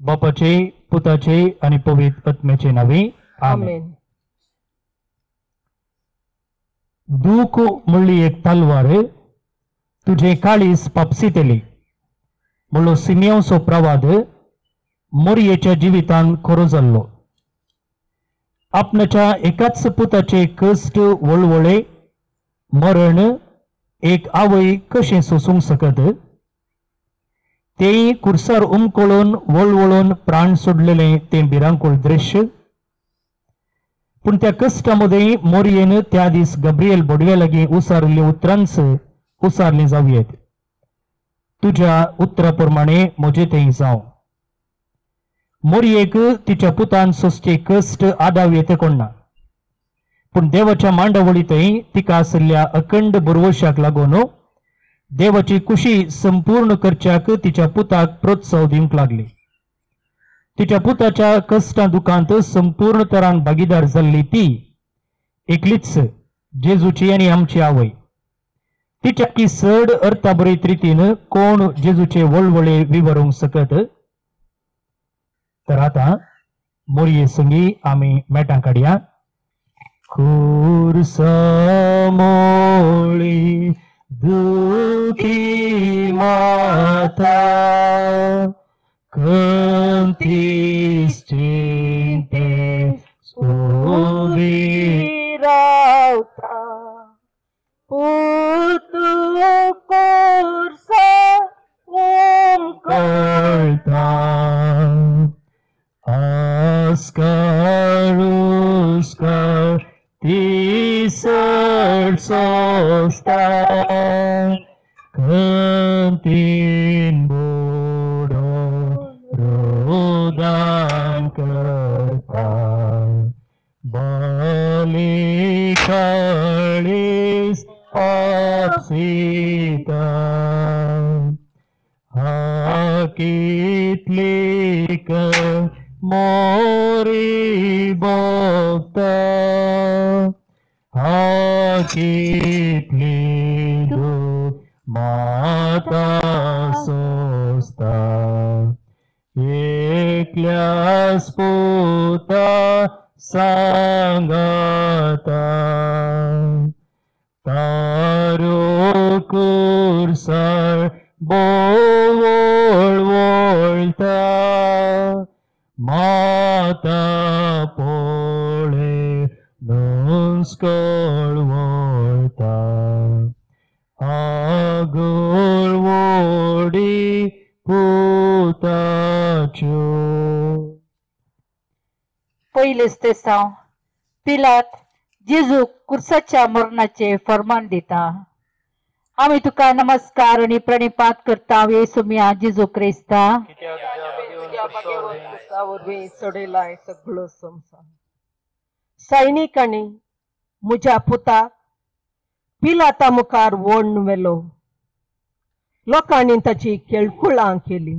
बापाचे, पुताचे आनी पवित्र आत्म्याचे नांवे, आमेन. दूख म्हणली एक तलवार तुझे काळीस पापसितली म्हणलो सिमियांचो प्रवाद मोरयेच्या जिवितान खरो जाल्लो. आपणाच्या एकाच पुताचे कश्ट वळवळे मरण एक आवय कशें सोसूंक शकत? तेय कुर्सार उमकळून वळवळून प्राण सोडलेलें तें भिरांकूळ दृश्य. पूण त्या कश्टा मदें मोरयेन त्या दीस गब्रियल बोडव्या लागीं उसारिल्लीं उतरांच उसारलीं जावं येत, तुज्या उतरा प्रमाणे म्हजें तें जावं. मोरयेक तिच्या पुतान सोंसचे कश्ट आदाव येते कोण ना, पूण देवाच्या मांडावळींतय तिका आशिल्ल्या अखंड भरवशाक लागून देवाची कुशी संपूर्ण करच्याक तिच्या पुताक प्रोत्साह दिवंक लागली. तिच्या पुताच्या कश्टां दुखांत संपूर्ण तरान भागीदार जाल्ली ती एकलीच जेजूची आनी आमची आवय. तिच्या की चड अर्थाभरीत रितीन कोण जेजूचे वळवळे विवरूंक शकत? तर आतां मोरये संगी आमी मेटां काडया. खुर्सा मोळी दुखी माता कंतीस चिंते उबी रावता, पूत खुर्सा उमकळता, आस्कार उस्कार ती चड सोंसता, खंतीन बुडो रोदान करता, बली काळीस आपसिता, हा कितली मोरी भोगता, हा कितली दूख माता सोंसता, एकल्याच पुता सांगाता, तारो कुर्सार बोवळ वळता, माता पोळे नुस्कळ वळता, आगोळ वोडी पुताच्यो. पयलेच ते साव पिलात जेजूक कुर्साच्या मरणाचे फर्मान दिता. आमी तुका नमस्कार आनी प्रणिपात करता येसुमिया जेजू क्रिस्ता. सोडयलाय सगळो संवसार. सैनिकांनी म्हज्या पुताक पिलाता मुखार ओडून व्हेलो. लोकांनी ताची केळकुळां केली,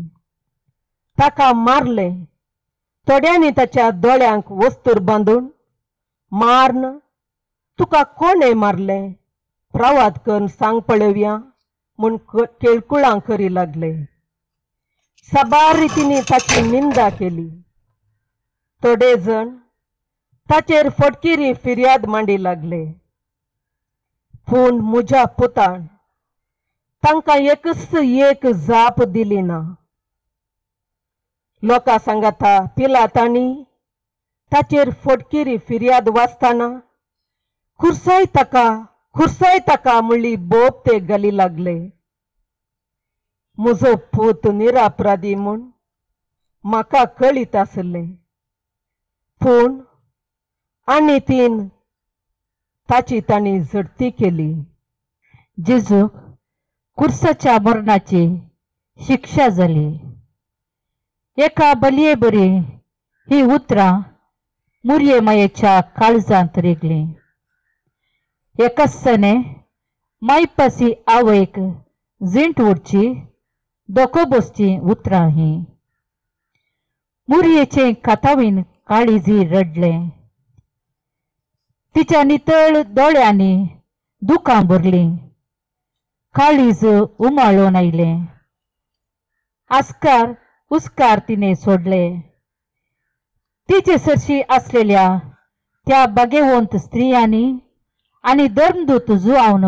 ताका मारले. थोड्यांनी ताच्या दोळ्यांक वस्तूर बांदून माਰਨ तुका कोणें मारलें प्रवाद करून सांग पळोवया म्हूण केळकुळां करी लागले. साबार रितींनी ताची निंदा केली. थोडे जण ताचेर फटकिरी फिर्याद मांडी लागले. पूण म्हज्या पुतान तांकां एकच एक जाप दिली ना. लोकां सांगाता पिलातांनी ताचेर फटकिरी फिर्याद वाचतना खुर्साय ताका खुर्साय ताका म्हणली बोब ते घाली लागले. म्हजो पूत निरापराधी म्हूण म्हाका कळीत आसलें, पूण आनी तीन ताची तांणी झडती केली. जेजूक कुर्साच्या मरणाची शिक्षा जाली. एका बलये बरी ही उतरां मुरये मायेच्या काळजांत रिगलीं. एकाच मायपासी आवयक जिंट उरची धोको बसची उतरां ही. मुरयेचें कातावीन काळीजी रडलें. तिच्या नितळ दोळ्यांनी दुकां भरलीं. काळीज उमाळून आयलें. आस्कार उस्कार तिने सोडले. तिचे सरशी आसलेल्या त्या बागेवंत स्त्रियांनी आनी धर्मदूत जुआवन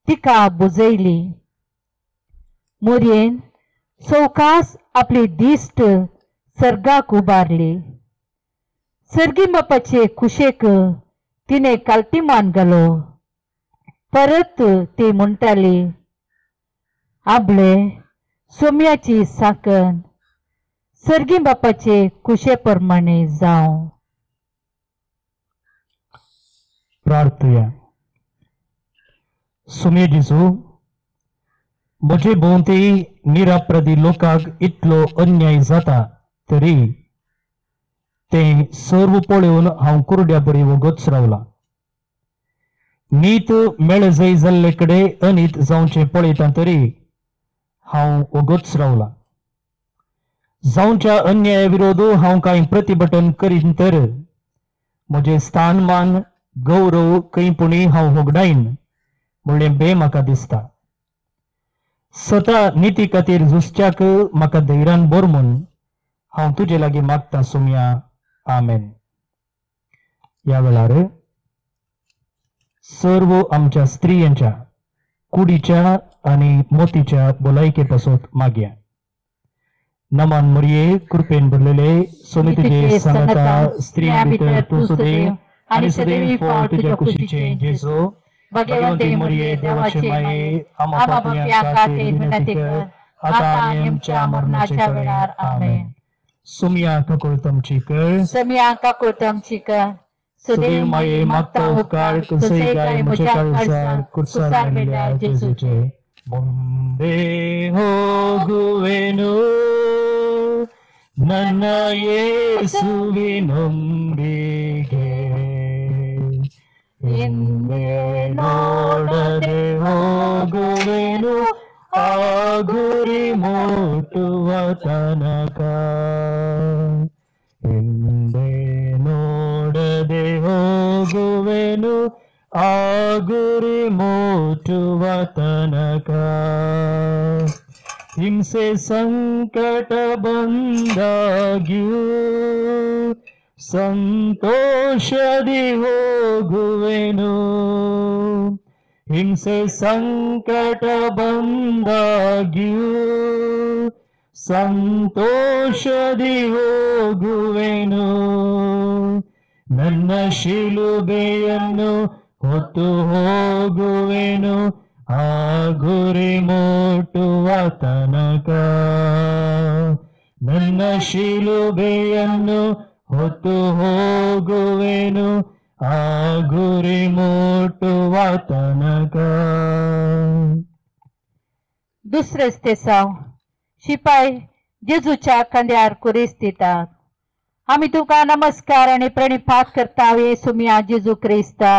तिका बुजयली. मोरयेन सवकास आपली दिश्ट सर्गाक उबारली. सर्गी बापाचे कुशेक तिने कालतीमान घालो. परत ती म्हणटाली, आपले सोम्याची साकन सर्गी बापाचे कुशे प्रमाणे जावं. प्रार्थुया. सुमे जेजू, म्हजे भोंवती निराप्रदी लोकांक इतलो अन्याय जाता तरी तें सर्व पळोवन हांव कुरड्या बरी वगोच रावला. नीत मेळजय जाल्ले कडेन अनीत जावचें पळयता तरी हांव वगोच रावला. जावच्या अन्याया विरोध हांव कांय प्रतिभटन करीन तर म्हजें स्थानमान गौरव खंय पुणी हांव होगडायन म्हणलें बे म्हाका दिसता. स्वता निती खातीर झुजच्याक म्हाका धैर्यान भर म्हूण हांव तुजे लागीं मागता सोम्या. आमेन. ह्या वेळार सर्व आमच्या स्त्रियांच्या कुडीच्या आनी मोतीच्या भलायके पासत मागया. नमन मरिये, कृपेन भरलेले, सोमी तुजे सांगाता, स्त्रियां भितर तूं सदैव आनी सदैव फळ तुज्या कुशीचें जेजू. भगवंती मरिये, देवाचे माये, आम्हा पापयां खातीर विनंती कर, आता आनी आमच्या मरणाच्या वेळार. आमेन. सोमया काकूळत आमची कर. सोमया काकूळत आमची कर. सदैव माये मागता उपकार कसय काय म्हज्या काळजार कुर्सार मेळ्ळ्या जेजूचे. ಮುಂದೆ ಹೋಗುವೆನು ನನ್ನ ಯೇಸುವಿನೊಂದಿಗೆ, ಹಿಂದೆ ನೋಡದೆ ಹೋಗುವೆನು ಆ ಗುರಿ ಮುಟ್ಟುವ ತನಕ. ಹಿಂದೆ ನೋಡದೆ ಹೋಗುವೆನು ಆ ಗುರಿ ಮುಟ್ಟುವ ತನಕ. ಹಿಂಸೆ ಸಂಕಟ ಬಂದಾಗ್ಯೂ ಸಂತೋಷದಿ ಹೋಗುವೆನು. ಹಿಂಸೆ ಸಂಕಟ ಬಂದಾಗ್ಯೂ ಸಂತೋಷದಿ ಹೋಗುವೆನು. ನನ್ನ ಶಿಲುಬೆಯನ್ನು ಹೊತ್ತು ಹೋಗುವೆನು ಆ ಗುರಿ ಮುಟ್ಟುವ ತನಕ. ನನ್ನ ಶಿಲುಬೆಯನ್ನು ಹೊತ್ತು ಹೋಗುವೆನು ಆ ಗುರಿ ಮುಟ್ಟುವ ತನಕ. दुसरेच तेसांव शिपाय जेजूच्या खांद्यार कुरीस दितात. आमी तुका नमस्कार आनी प्रणिपात करता येसुमिया जेजू क्रिस्ता.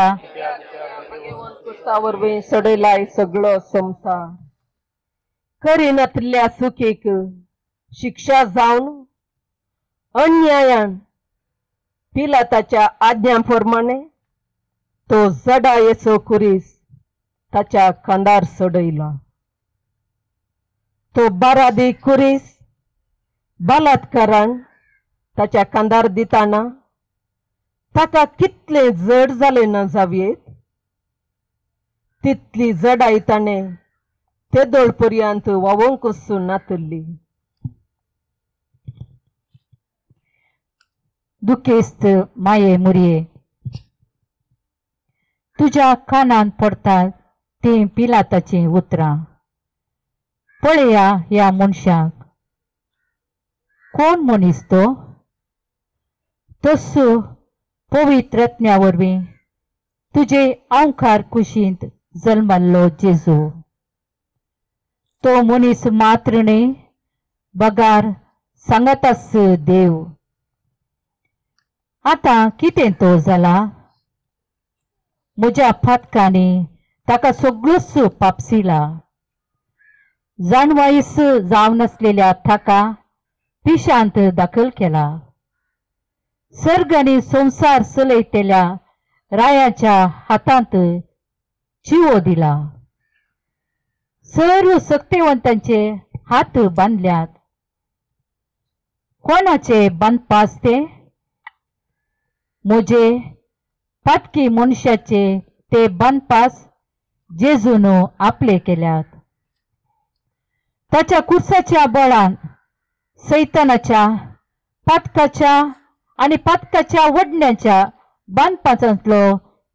वरवीं सडयलाय सगळो संवसार. करिनातल्या सुकेक शिक्षा जावन अन्यायान पिलाताच्या आज्ञा प्रमाणे तो जडायेचो कुरीस ताच्या खांदार सडयला. तो बारादी कुरीस बलात्कारान ताच्या खांदार दिताना ताका कितलें जड जालें ना जावयेत, तितली जडाय ताणें तेदोळ पर्यंत वावोंकच नातल्ली. दुखेस्त माये मुरये, तुज्या कानान पडतात तीं पिलाताचीं उतरां. पळया ह्या मनशाक, कोण मनीस तो? तस्सो पवित्र रत्न्या वरवीं तुजे आंवकार कुशींत जल्मल्लो जेजू. तो मनीस मात्र न्ही, बगार सांगतास देव. आतां कितें तो जाला? म्हज्या फातकांनी ताका सगळोच पापसिला. जाणवायस जावनासलेल्या ताका पिशांत दाखल केला. सर्ग आनी संवसार चलयतल्या रायाच्या हातांत चिवो दिला. सर्व सक्तेवंतांचे हात बांदल्यात. कोणाचे बांदपास ते? म्हजे पातकी मनशाचे ते बांदपास जेजून आपले केल्यात. ताच्या कुर्साच्या बळान सैतानाच्या पातकाच्या आनी पातकाच्या वडण्याच्या बांदपासांतलो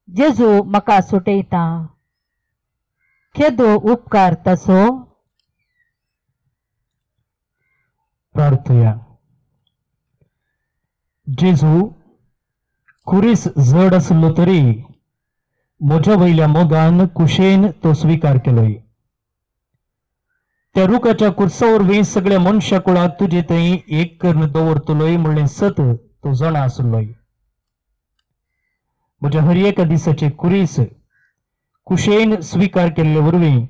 जेजू म्हाका सुटयता. केदो उपकार तसो. प्रार्थया. जेजू खुरीस जड आसलो तरी म्हज्या वयल्या मोगान कुशेन तो स्विकार केलोय. त्या रुखाच्या कुर्सा वरवीं सगळ्या मनशा कुळाक तुजे थंय एक करून दवरतलोय म्हणलें सत तो जाणा आसलोय. म्हज्या हर एका दिसाचे कुरीस कुशेन स्विकार केल्ले वरवीं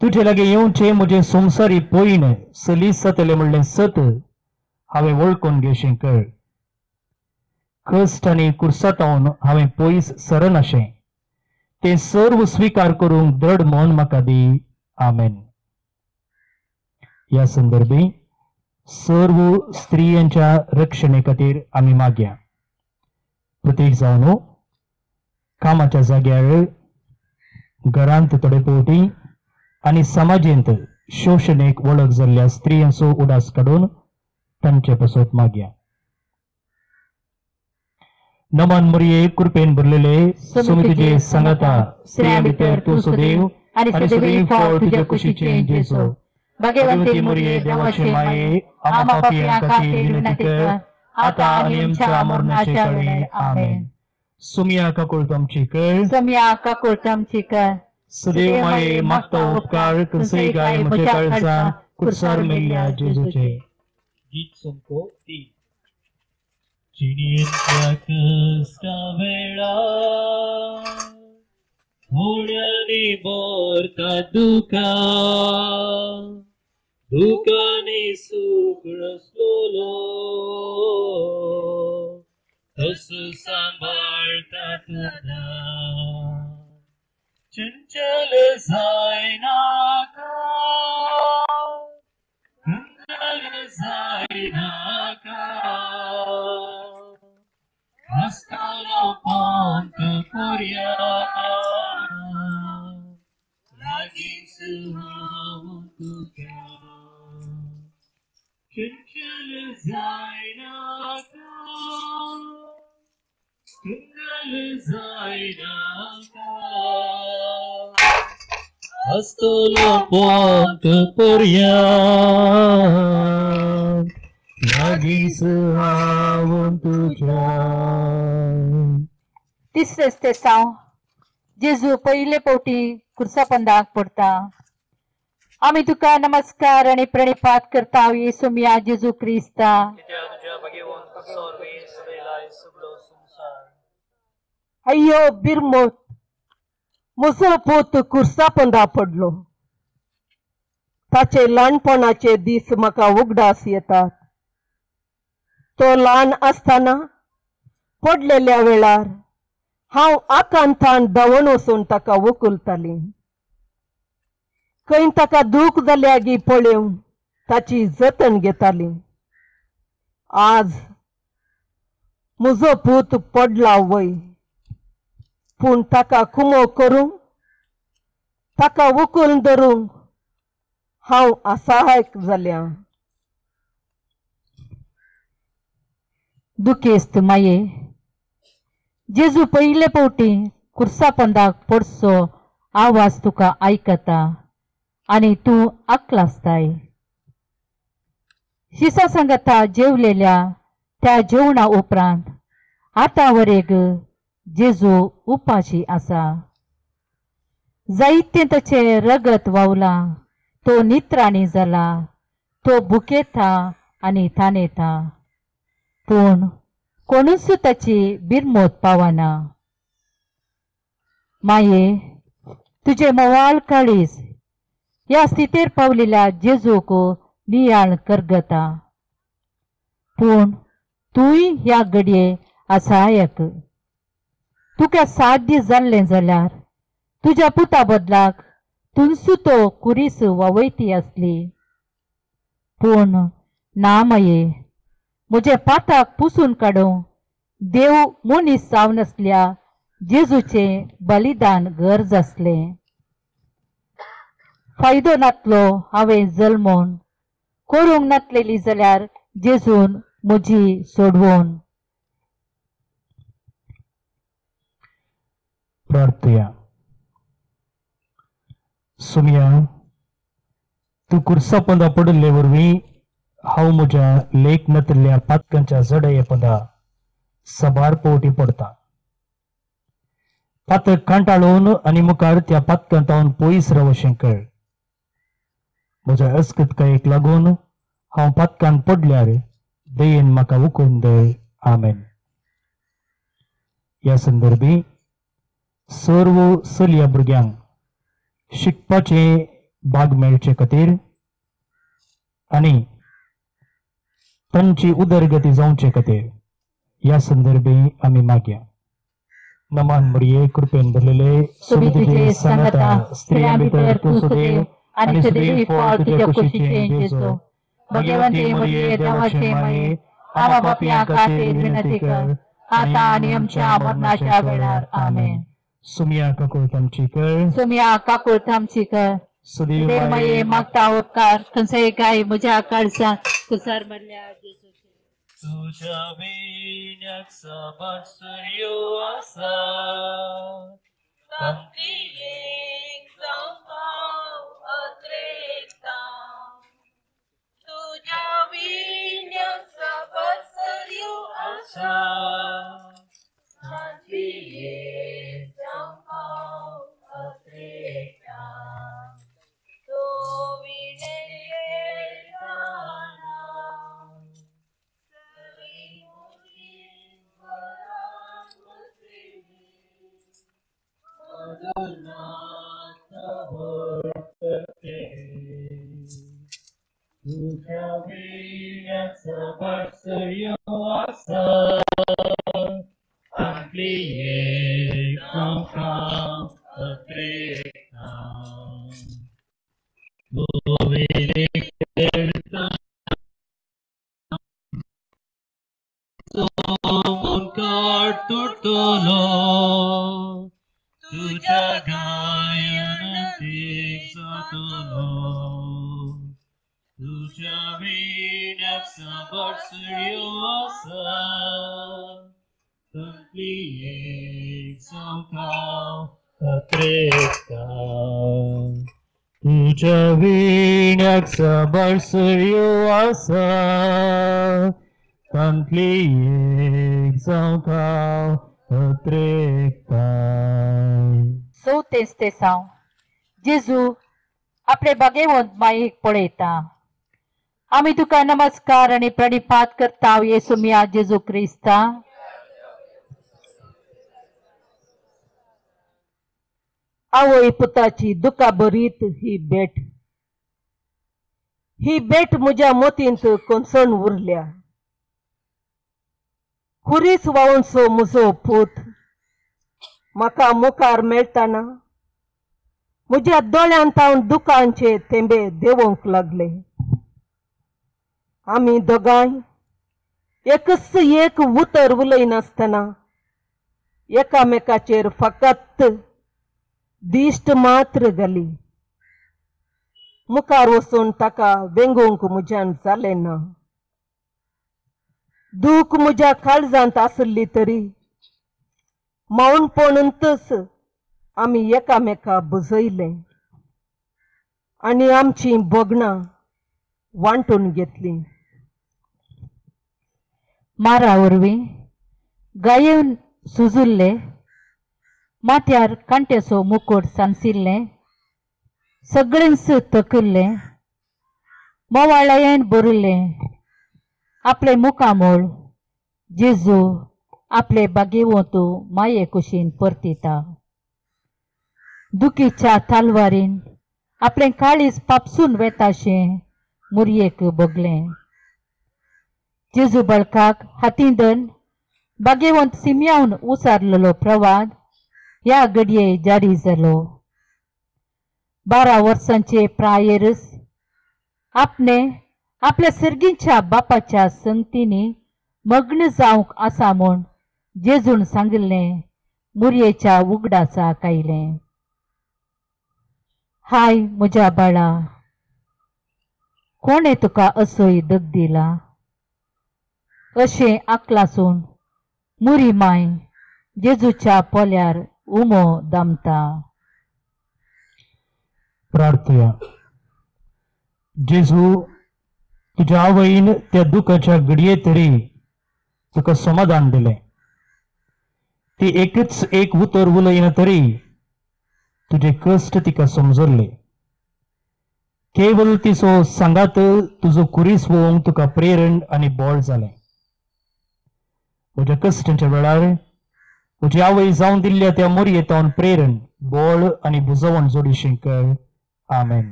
तुजे लागीं येवचें म्हजें संवसारी पयण सलीस जातलें म्हणलें सत हांवें वळखून घेवचें कळ. कश्ट आनी कुर्सातावन हांवें पयस सरनाशें तें सर्व स्विकार करूंक दृढ मन म्हाका दी. आमेन. ह्या संदर्भी सर्व स्त्रियांच्या रक्षणे खातीर आमी मागया. प्रत्येक जावन कामाच्या जाग्यार, घरांत थोडे फावटी आनी समाजेंत शोशणेक वळख जाल्ल्या स्त्रियांचो उडास काडून तांचे पासत मागया. नमन मरिये, कृपेन भरलेले, स्वामी तुजे सांगाता, स्त्रियां भितर तूं सुदैव आनी सुदैव फळ तुज्या कुशीचें जेजू. भाग्यवंती मरिये, देवाचे माये, आम्हा पापयां खातीर विनंती कर, आता आनी आमच्या मरणाच्या वेळार. आमेन. सुमिया काकुळट आमची कर. सुमिया काकुळट आमची कर. सदैव माये मागता उपकार कसय गाय म्हज्या काळजान कुर्सार मेल्ल्या जेजूचे. गीत सोमको 3. जिणेंतल्या कश्टा वेळा होड्यांनी भरता दुकां, दुकांनी सुकणसलोलो तसो सांबाळटा तुका. चंचल जायनाका, चंचल जायनाका, आसतलो पंत पर्या लागींच हांव तुका. चंचल जायनाका, चंचल जायनाका, आसतलो पंत पर्या लागींच हांव तुज्या. तिसरें तेसांव. जेजू पयले फावटी कुर्सापंदाक पडटा. आमी तुका नमस्कार आनी प्रणिपात करता येसू मिया जेजू क्रिस्ता. अय्यो बिरमोत, म्हजो पूत कुर्सापंदा पडलो. ताचे ल्हानपणाचे दीस म्हाका उगडास येतात. तो ल्हान आसतना पडलेल्या वेळार हांव आकांतान धांवून वचून ताका उखलताली. खंय ताका दूख जाल्या गी पळोवन ताची जतन घेताली. आज म्हजो पूत पडला वय, पूण ताका कुमो करूंक, ताका उखलून धरूंक हांव असहायक जाल्या. दुखेस्त माये, जेजू पयले फावटी कुर्सापंदाक पडसो आवाज तुका आयकता आनी तूं आकलासताय. शिसा सांगता जेवलेल्या त्या जेवणा उपरांत आतां वरेग जेजू उपाशी आसा. जायतें ताचें रगत व्हांवलां, तो नित्राणी जाला, तो भुकेता आनी तानेता, पूण कोणूच ताची बिरमोत पावना. माये, तुजें मोवाळ काळीज ह्या स्थितीर पावलेल्या जेजूक नियाळ करगता, पूण तूंय ह्या घडये असहायक. तुका साध्य जाल्लें जाल्यार तुज्या पुता बदलाक तुमसू तो कुरीस वावयती आसली, पूण ना माये, म्हजे पाताक पुसून काडूं देव मनीस जावन आसल्या जेजूचें बलिदान गरज आसलें. फायदो नातलो हांवें जल्मोन करूंक नातलेली जाल्यार जेजून म्हजी सोडवून. प्रार्थया. सुमिया, तूं कुर्सा पंदा पडिल्ले वरवीं हांव म्हज्या लेख नातिल्ल्या पातकांच्या जडये पंदा सबार पवटी पडटा. पातक कांटाळून आनी मुखार त्या पातकांतावन पयस रावशें कळ. म्हज्या अस्कृतकायेक लागून हांव पातकान पडल्यार दयेन म्हाका उकून दे. आमेन. ह्या संदर्भी सर्व चलया भुरग्यांक शिकपाचें भाग मेळचे खातीर आनी तांची उदरगती जावचे खातीर ह्या संदर्भी आमी मागया. नमान मरिये, कृपेन भरलेले, सुबुद्धीचे सांगाता, स्त्रियां भितर तूं सुदैव आनी सुदैवी फळ तुज्या कुशीचें जेजू. भगवंती मरिये, देवाचे माये, आम्हा पापयां खातीर विनंती कर, आता आनी आमच्या मरणाच्या वेळार. आमेन. सुमिया काकूळ आमची कर. सुमिया काकूळ आमची कर. सुदैव माये मागता उपकार खंयचेय काय म्हज्या काळजांत कुसार मरल्या जेजूचे. तुझ्या विण्याक सबार सुर्यो आसा, तांतली एक जावं हांव अत्रेकता. तुझ्या विण्याक सबार सुर्यो आसा, तांतली एक जावं हांव अत्रेकता. तो विणे जाणा तुझ्या विण्याक सबार सुर्यो आसा, तांतली एक जावं हांव अत्रेकता. तूं विणे खेळटा मुंकार तुटलो, तुझ्या गायनांत जातलो. तुझ्या विण्याक सबार सुर्यो आसा, तांतली एक जावं हांव अत्रेकता. तुझ्या विण्याक सबार सुर्यो आसा, तांतली एक जावं हांव अत्रेकता. चवथेंच तेसांव. जेजू आपले बागेवंत मायेक पळयता. आमी तुका नमस्कार आनी प्रणिपात करता येसू मिया जेजू क्रिस्ता. आवय पुताची दुखा भरीत ही भेट, ही भेट म्हज्या मोतींत कोनसण उरल्या. खुरीस व्हांवचो म्हजो पूत म्हाका मुखार मेळटाना म्हज्या दोळ्यांत हांव दुकांचे थेंबे देंवोंक लागले. आमी दोगांय एकच एक उतर उलयनासतना एकामेकाचेर फकत दिश्ट मात्र घाली. मुखार वचून ताका वेंगोवंक म्हज्यान जालें ना. दूख म्हज्या काळजांत आसली तरी मौनपणूच आमी एकामेका बुजयलें आनी आमचीं भोगणां वांटून घेतलीं. मारा वरवीं गायेवन सुजुल्ले, माथ्यार कांट्याचो मुकोट सांसिल्लें, सगळेंच तकिल्लें, मोवाळायेन भरिल्लें आपलें मुखामळ जेजू आपले बागेवंतू माये कुशीन परतिता. दुखीच्या तालवारीन आपलें काळीज पापसून वेताशें मुरयेक भोगलें. जेजू बळकाक हातीं धरून बागेवंत सिमयावन उसारलेलो प्रवाद ह्या घडये जारी जालो. 12 वर्सांचे प्रायेरच आपणे आपल्या सर्गींच्या बापाच्या संगतींनी मग्न जावंक आसा म्हूण जेजून सांगिल्लें मुरयेच्या उगडासाक आयलें. हाय म्हज्या बाळा, कोणें तुका असोय दग दिला? अशें आकलासून मुरी माय जेजूच्या पोल्यार उमो दामता. प्रार्थया. जेजू, तुज्या आवयन त्या दुखाच्या घडये तरी तुका समाधान दिलें. ती एकच एक उतर उलयना तरी तुजे कश्ट तिका समजल्ले. केवल तिचो सांगात तुजो कुरीस वोवंक तुका प्रेरण आनी बळ जालें. म्हज्या कश्टांच्या वेळार म्हजी आवय जावन दिल्ल्या त्या मोरयेतावन प्रेरण, बळ आनी बुजवण जोडीशी कर. आमेन.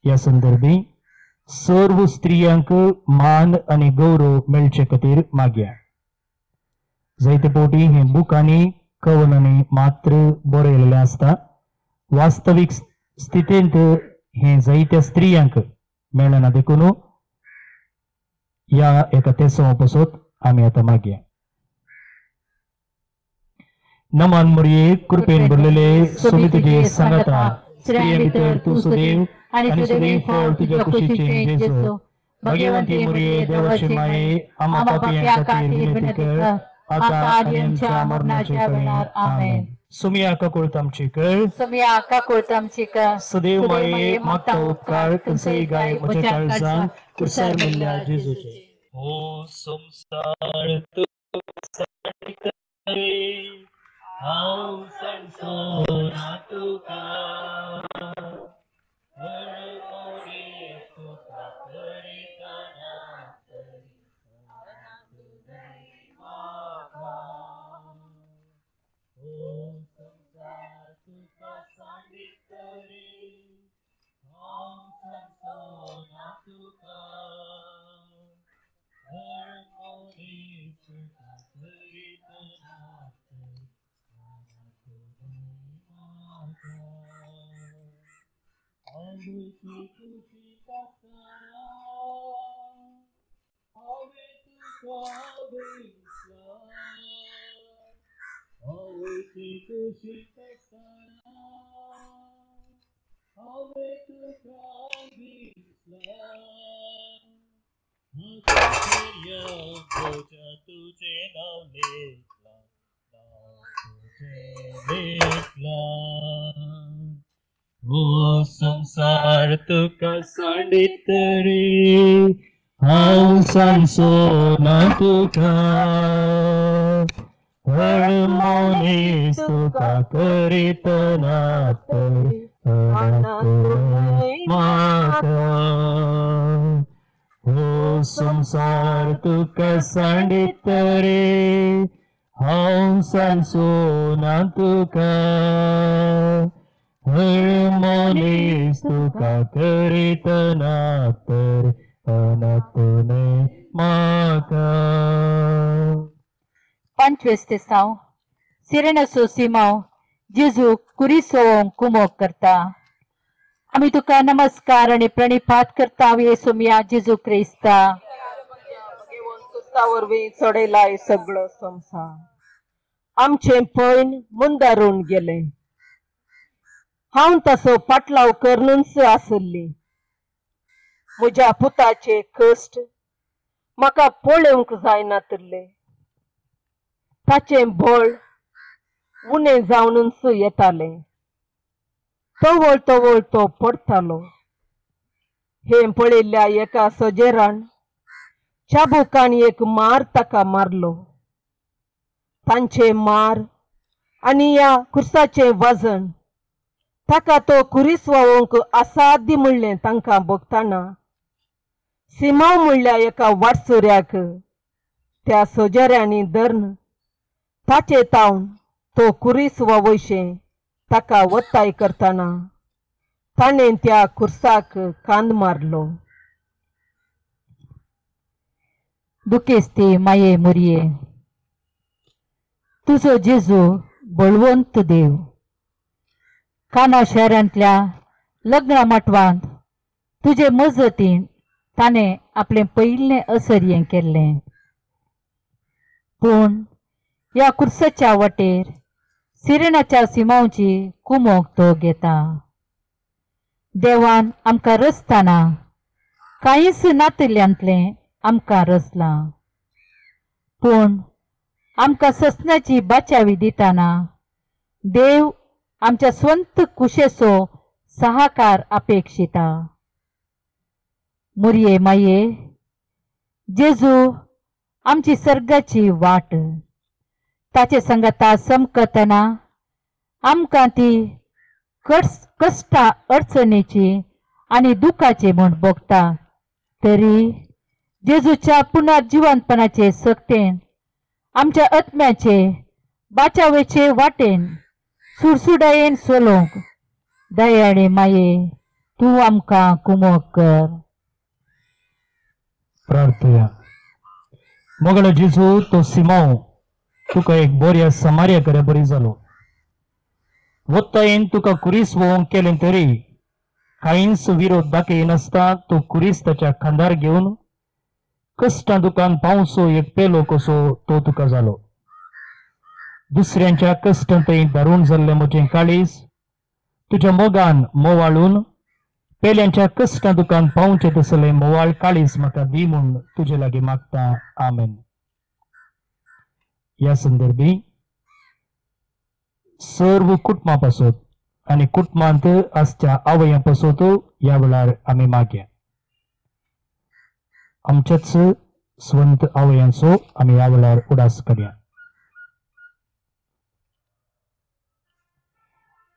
ह्या संदर्भी सर्व स्त्रियांक मान आनी गौरव मेळचे खातीर मागया. जायते फावटी हे बुकांनी कवनांनी मात्र बरयलेलें आसता. वास्तवीक स्थितींत हे जायत्या स्त्रियांक मेळना, देखून ह्या एका तेसवा पासत आमी आतां मागया. नमन मोरये, कृपेन भरलेले, सुमी तुजे सांगाता, स्त्रियां भितर तूं सुदेव आनी सुदेव फळ तुज्या कुशीचें जेजू. भाग्यवंती मोरये, देवाची माये, आम्हा पापयां खातीर विनंती कर आता आनी आमच्या मरणाच्या वेळार. आमेन. सुमिया काकुळत आमची कर. सुमिया काकुळत आमची कर. सदैव माये मागता उपकार खंयचेय गाय म्हज्या काळजान कुर्सार मेल्ल्या जेजूचे. हो संसार तुका हांव सांसोना तुका, तुका करितना म्हाका. हो संसार तुका सांडितरी हांव सांसोना तुका, तुका करितना आवयची खुशी आसतना हांवें तुका बेसला, आवयची खुशी आसतना हांवें तुका दिसला. म्हज्या तुजें नांव लेखलां, नांव तुजें लेखलां. हो संसार तुका सांडीत रे हांव सांसोना तुका, हर मनीस तुका करितना म्हाका. हो संसार तुका सांडीत रे हांव सांसोना तुका, हर मनीस तुका करितना तर अनाथ न्हय म्हाका. पंचवीस तेसांव सिरेनाचो सिमांव जेजू कुरिसोवंक कुमोक करता. आमी तुका नमस्कार आनी प्रणिपात करता येसुमिया जेजू क्रिस्ता. क्रिस्ता वरवीं चडयलाय सगळो संवसार. आमचें पैन मुंदारून गेलें. हांव तसो पाटलाव करूनच आसली. म्हज्या पुताचे कश्ट म्हाका पळोवंक जायनातिल्ले. ताचें बळ उणें जावनच येतालें. तवळ तवळ तो पडटालो. हें पळयल्ल्या एका सोजेरान चाबुकान एक मार ताका मारलो. तांचे मार आनी ह्या कुर्साचें वजन ताका तो कुरीस वावोवंक असाध्य म्हणलें तांकां भोगतना सिमांव म्हणल्या एका वाटसुऱ्याक त्या सोजऱ्यांनी धरून ताचे तावन तो कुरीस वावयशें ताका वत्ताय करतना ताणें त्या कुर्साक कांद मारलो. दुखेस्ती माये मुरये, तुजो जेजू बळवंत देव काना शहरांतल्या लग्न माटवांत तुजे मजतीन ताणें आपलें पयलें असर्यें केल्लें. पूण ह्या कुर्साच्या वाटेर सिरेनाच्या सिमांवची कुमोक तो घेता. देवान आमकां रचतना कांयच नातिल्ल्यांतलें आमकां रचलां, पूण आमकां ससनाची बाचावी दितना देव आमच्या स्वंत कुशेचो सहाकार अपेक्षिता. मुरये माये, जेजू आमची सर्गाची वाट, ताचे संगता समकतना आमकां ती कश्टा अडचणीची आनी दुखाची म्हूण भोगता, तरी जेजूच्या पुनर्जिवंतपणाचे सक्तेन आमच्या आत्म्याचे बाचावेचे वाटेन सुडसुडायेन सोलोवंक दयाळे माये तूं आमकां कुमोक कर. प्रार्थया. मोगळ जेजू, तो सिमांव तुका एक बऱ्या समार्या करे बरी जालो. वत्तायेन तुका कुरीस वोवंक केलें तरी कांयच विरोध दाखयनासता तो कुरीस ताच्या खांदार घेवन कश्टां दुकान पावसो एक पेलो कसो तो तुका जालो. दुसऱ्यांच्या कश्टांतय दारूण जाल्लें म्हजें काळीज तुज्या मोगान मोवाळून पेल्यांच्या कश्टां दुकान पावचें तसलें मोवाळ काळीज म्हाका दी म्हूण तुजे लागीं मागता. आमेन. ह्या संदर्भी सर्व कुटुंबा पासत आनी कुटुंबांत आसच्या आवयां पासत ह्या वेळार आमी मागया. आमच्याच स्वंत आवयांचो आमी ह्या वेळार उडास करया.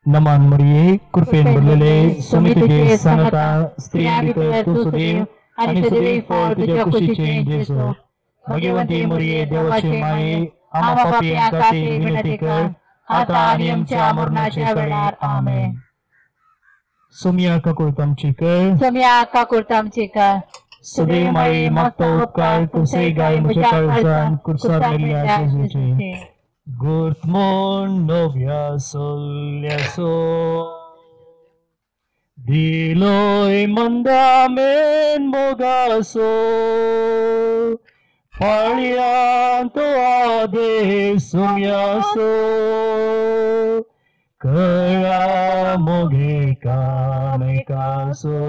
नमान मरिये, कृपेन भरलेले, स्वामी तुजे सांगता, स्त्रियां भितर तूं सुदैव आनी सुदैव फळ तुज्या कुशीचें जेजू. भगवंती मरिये, देवाचे माये, आम्हा पापयां खातीर विनंती कर, आता आनी आमच्या मरणाच्या वेळार. आमेन. सोमिया काकुळत आमची कर. सोमिया काकुळत आमची कर. सदैव माये मागता उपकार कुर्सय गाय म्हज्या काळजान कुर्सार मेल्ल्या जेजूचे. गुर्त म्हूण नव्या सोल्ल्यासो दिलोय मंदामेन मोगासो, पाळयांत आदेश सोम्यासो, कळा मोगे कामेकासो.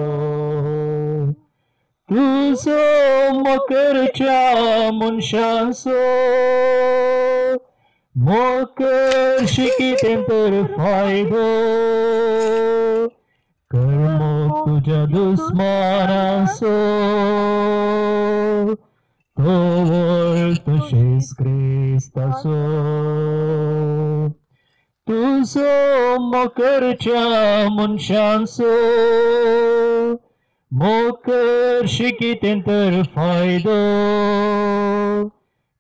तुजो मकरच्या मनशांचो मोकर शिकितें तर फायदो, कर्म तुज्या दुस्मानाचो तोवळ तशेंच क्रिस्ताचो. तुजो मकरच्या मनशांचो मोकर शिकितें तर फायदो,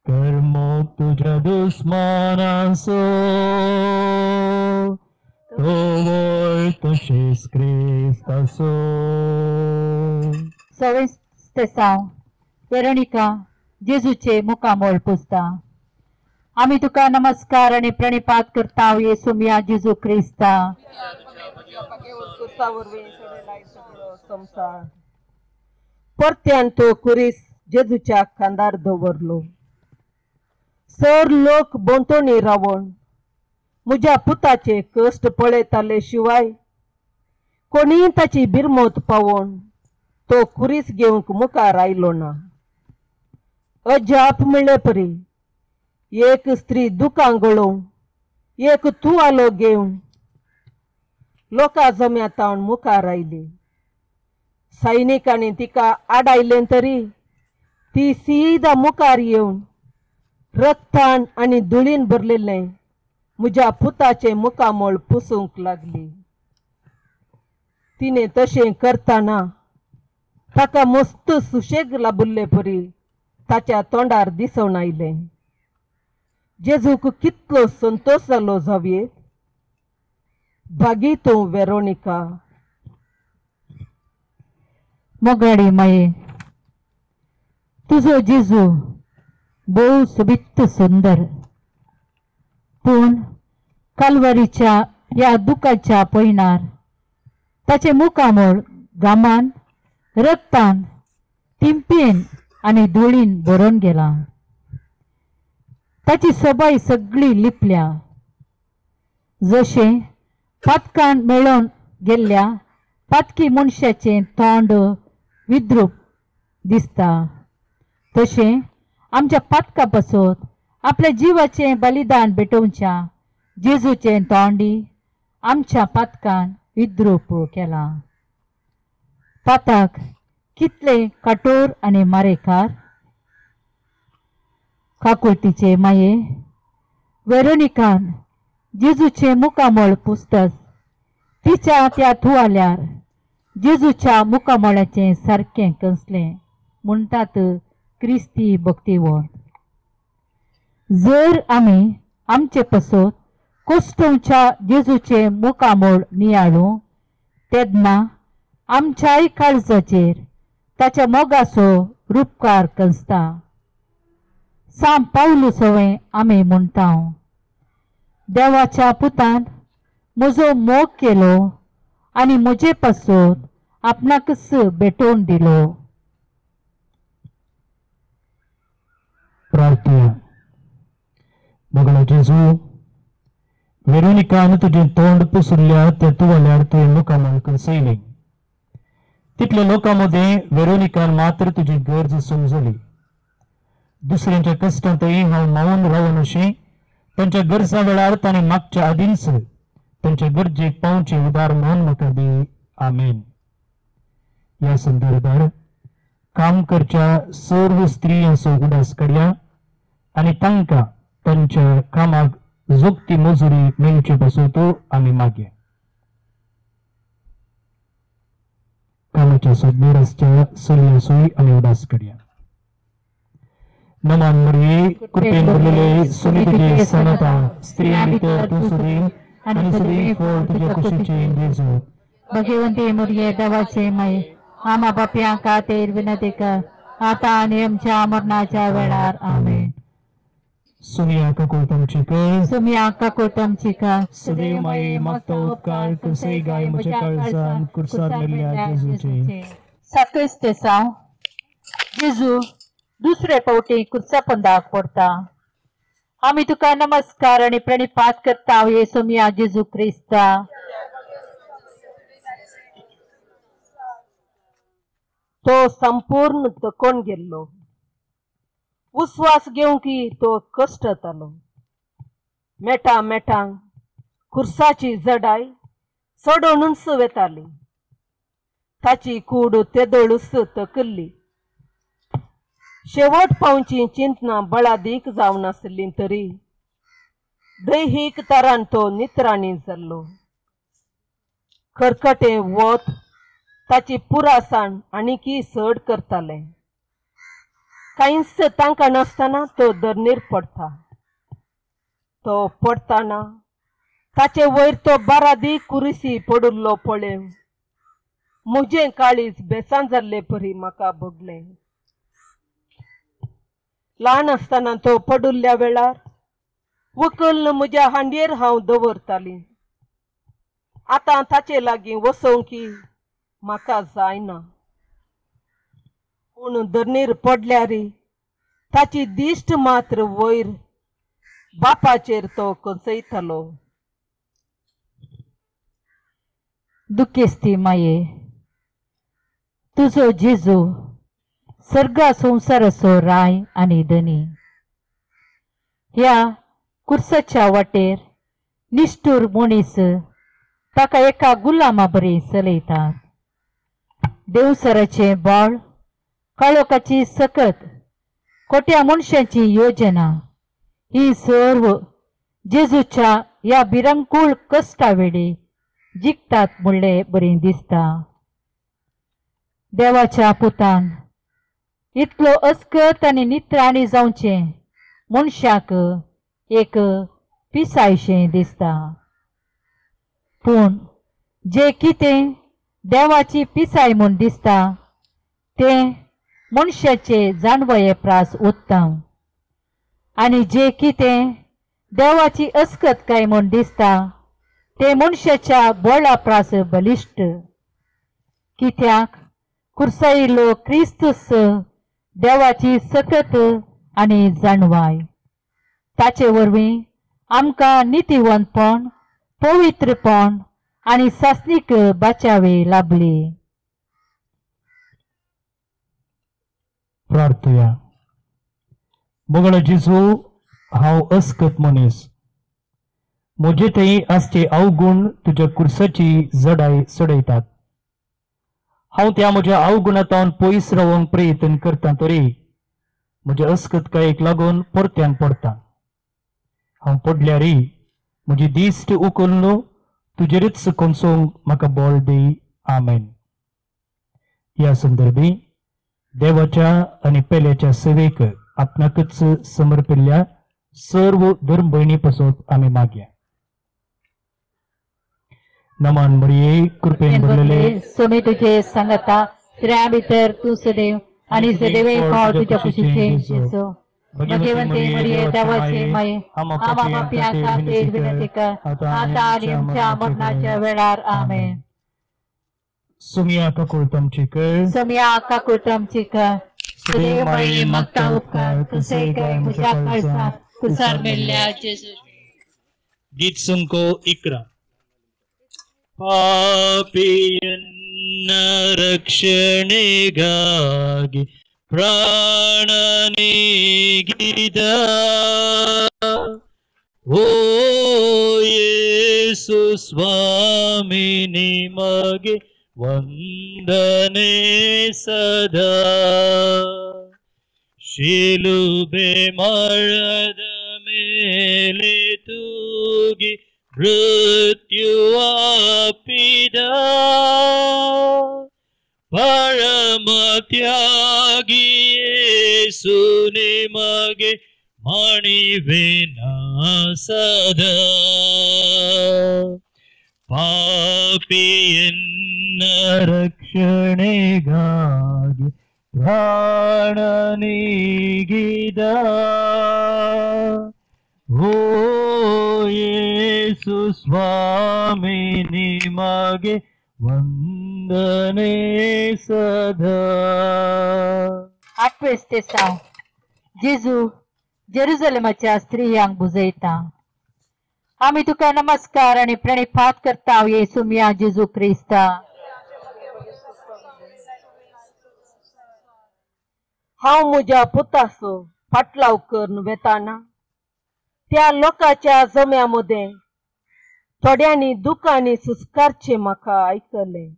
कर्म तुज्या दुस्मानाचो तोवळ तशेंच क्रिस्ताचो. सवेस्तेसांव वेरोनिका जेजूचे मुखामोळ पुसता. आमी तुका नमस्कार आनी प्रणिपात करता येसू मिया जेजू क्रिस्ता. परत्यान तो कुरीस जेजूच्या खांदार दवरलो. सर लोक भोंवतणी रावण म्हज्या पुताचे कश्ट पळयताले शिवाय कोणीय ताची बिरमत पावोवन तो कुरीस घेवंक मुखार आयलो ना. अजाप म्हणले परी एक स्त्री दुकां गळोवन एक तुवालो घेवन लोकां जम्या तावन मुखार आयली. सैनिकांनी तिका आडायलें तरी ती सीदा मुखार येवन रक्तान आनी धुळीन भरलेलें म्हज्या पुताचें मुखामळ पुसूंक लागली. तिणें तशें करतना ताका मस्त सुशेग लाबिल्ले परी ताच्या तोंडार दिसून आयलें. जेजूक कितलो संतोश जालो जावयेत. भागी तूं वेरोनिका. मोगाडी माये, तुजो जेजू भोव सोबीत सुंदर, पूण कालवारीच्या ह्या दुखाच्या पयणार ताचें मुखामळ घामान रक्तान थिंपीन आनी धुळीन भरून गेलां. ताची सोबाय सगळी लिपल्या. जशें पातकान मेळोवन गेल्ल्या पातकी मनशाचें तोंड विद्रूप दिसता तशें आमच्या पातका पासत आपल्या जिवाचें बलिदान भेटोवच्या जेजूचें तोंडी आमच्या पातकान विद्रूप केलां. पाताक कितले काटोर आनी मारेकार. काकुळतीचे माये वेरोनिकान जेजूचें मुखामळ पुस्तक तिच्या त्या तुवाल्यार जेजूच्या मुखामळाचें सारकें कसलें म्हणटात क्रिस्ती भक्तिवंत. जर आमी आमचे पसत कोश्टोवच्या जेजूचें मुखामळ नियाळू तेन्ना आमच्याय काळजाचेर ताच्या मोगाचो रुपकार कसता. साम पावलू सवय आमी म्हणटा, देवाच्या पुतान म्हजो मोग केलो आनी म्हजे पासत आपणाकच भेटोवन दिलो. प्रार्थना. मोगलो जेजू, वेरोनिकान तुजें तोंड पुसुल्ल्या त्या तुवाल्यार तुवें मुखामळ कसयलें. तितल्या लोकां मदें वेरोनिकान मात्र तुजी गरज समजली. दुसऱ्यांच्या कश्टांतय हांव मावून रावन अशें तांच्या गरजा वेळार ताणें मागच्या आदींच तांच्या गरजेक पावचें उदार मन म्हाका दी. आमेन. ह्या संदर्भार काम करच्या सर्व स्त्रियांचो उडास काडया आनी तांकां तांच्या कामाक जोगती मजुरी मेळचे पासत आमी मागया. कामाच्या सोदनेर आसच्या चलयांचोय आमी उदास काडया. नमान मरिये, कृपेन भरलेले, सुमी तुजे सनता, स्त्रियां भितर तूं सुदीन आनी सुदी फळ तुज्या कुशीचें जेजू. भगवंती मुरये देवाचे माये, आमा बापयां खातीर विनंती कर आतां आनी आमच्या मरणाच्या वेळार. आमेन. सुमिया काकुळटांची कर, सुमिया काकुळटांची कर. सदैव माये मागता उपकार कसय गाय म्हज्या काळजान कुर्सार मेल्ल्या जेजूचे. सातच तेसांव. जेजू दुसरे फावटी कुर्सा पंदाक पडटा. आमी तुका नमस्कार आनी प्रणिपात करता येसुमिया जेजू क्रिस्ता. तो संपूर्ण थकोन गेल्लो. उस्वास घेवंक तो कश्ट जातालो. मेटा मेटांक खुर्साची जडाय चडोवनूच वेताली. ताची कूड तेदळूच थकिल्ली. शेवट पावची चिंतना बळादीक जावन आसली तरी दैहीक तरान तो नित्राणी जाल्लो. खरखटें वत ताची पुरासाण आनीकी चड करतालें. कांयच तांकां नासतना तो धरणीर पडटा. तो पडटना ताचे वयर तो बारादी कुरिसी पडिल्लो पळय म्हजें काळीज बेसान जाल्ले परी म्हाका भोगलें. ल्हान आसतना तो पडिल्ल्या वेळार वकल म्हज्या हांडयेर हांव दवरताली. आतां ताचे लागीं वसोवंक म्हाका जायना. पूण धरणीर पडल्यार ताची दिश्ट मात्र वयर बापाचेर तो कसयतालो. दुखेस्ती माये, तुजो जेजू सर्गा संवसाराचो राय आनी धनी ह्या कुर्साच्या वाटेर निश्ठूर मनीस ताका एका गुलामा बरी चलयतात. देवसराचें बळ, काळोखाची सकत, खोट्या मनशांची योजना ही सर्व जेजूच्या ह्या भिरांकूळ कश्टा वेळी जिखतात म्हणलें बरें दिसता. देवाच्या पुतान इतलो अस्कत आनी नित्राणी जावचें मनशाक एक पिसायशें दिसता. पूण जें कितें देवाची पिसाय म्हूण दिसता तें मनशाचे जाणवये प्रास उत्तम आनी जें कितें देवाची अस्कतकाय म्हूण दिसता तें मनशाच्या बळा प्रास बलिश्ट. कित्याक कुर्सायिल्लो क्रिस्तूस देवाची सकत आनी जाणवाय. ताचे वरवीं आमकां नितीवंतपण, पवित्रपण आनी सासणीक बाचावे लाभली. प्रार्थुया. मोगळ जेजू, हांव अस्कत मनीस, म्हजे थंय आसचे अवगुण तुज्या कुर्साची जडाय चडयतात. हांव त्या म्हज्या अवगुणांत पयस रावंक प्रयत्न करता तरी म्हज्या अस्कतकायेक लागून परत्यान पडटा. हांव पडल्यारय म्हजी दिश्ट उखलून तुजेरच कोनसोवंक म्हाका बळ दी. आमेन. ह्या संदर्भी देवाच्या आनी पेल्याच्या सेवेक आपणाकच समर्पिल्ल्या सर्व धर्म भयणी पासत आमी मागया. नमन मरिये, कृपेन भरलेले स्वामी तुझे सांगता, स्त्रियां भितर तूं सदैव आनी सदैव फाव तुज्या कुशीचे जेजू. भगवंते मरिये, देवाचे माये, आम्हा पाप्यां खातीर विनंती कर, आता आनी आमच्या मरणाच्या वेळार. आमेन. सुमिया काकुळटमची कर, सुमिया काकुळटमची कर. सदैव माये मागता उपकार, तुसे काय म्हज्या काळजाक कुसार मेल्ल्या जेजू. गीत संको 11. ಪಾಪಿಯನ್ನ ರಕ್ಷಣೆಗಾಗಿ ಪ್ರಾಣ ನೀಗಿದ ಓ ಯೇಸು ಸ್ವಾಮಿ ನಿಮಗೆ ವಂದನೆ ಸದಾ. ಶಿಲುಬೆ ಮರದ ಮೇಲೆ ತೂಗಿ ಮೃತ್ಯುವಾಪಿದ ಪರಮತ್ಯಾಗಿ ಯೇಸು ನಿಮಗೆ ಮಣಿವೆನ ಸದಾ. ಪಾಪಿಯನ್ನ ರಕ್ಷಣೆಗಾಗಿ ಪ್ರಾಣ ನೀಗಿದ ಓ ಯೇಸು ಸ್ವಾಮಿ ನಿಮಗೆ ವಂದನೆ ಸದಾ. आठवें तेसांव. जेजू जेरुजलेमाच्या स्त्रियांक बुजयता. आमी तुका नमस्कार आनी प्रणिपात करता येसू मिया जेजू क्रिस्ता. हांव म्हज्या पुताचो फाटलाव करून वेताना त्या लोकांच्या जम्या मदें थोड्यांनी दुकांनी सुस्कारचें म्हाका आयकलें.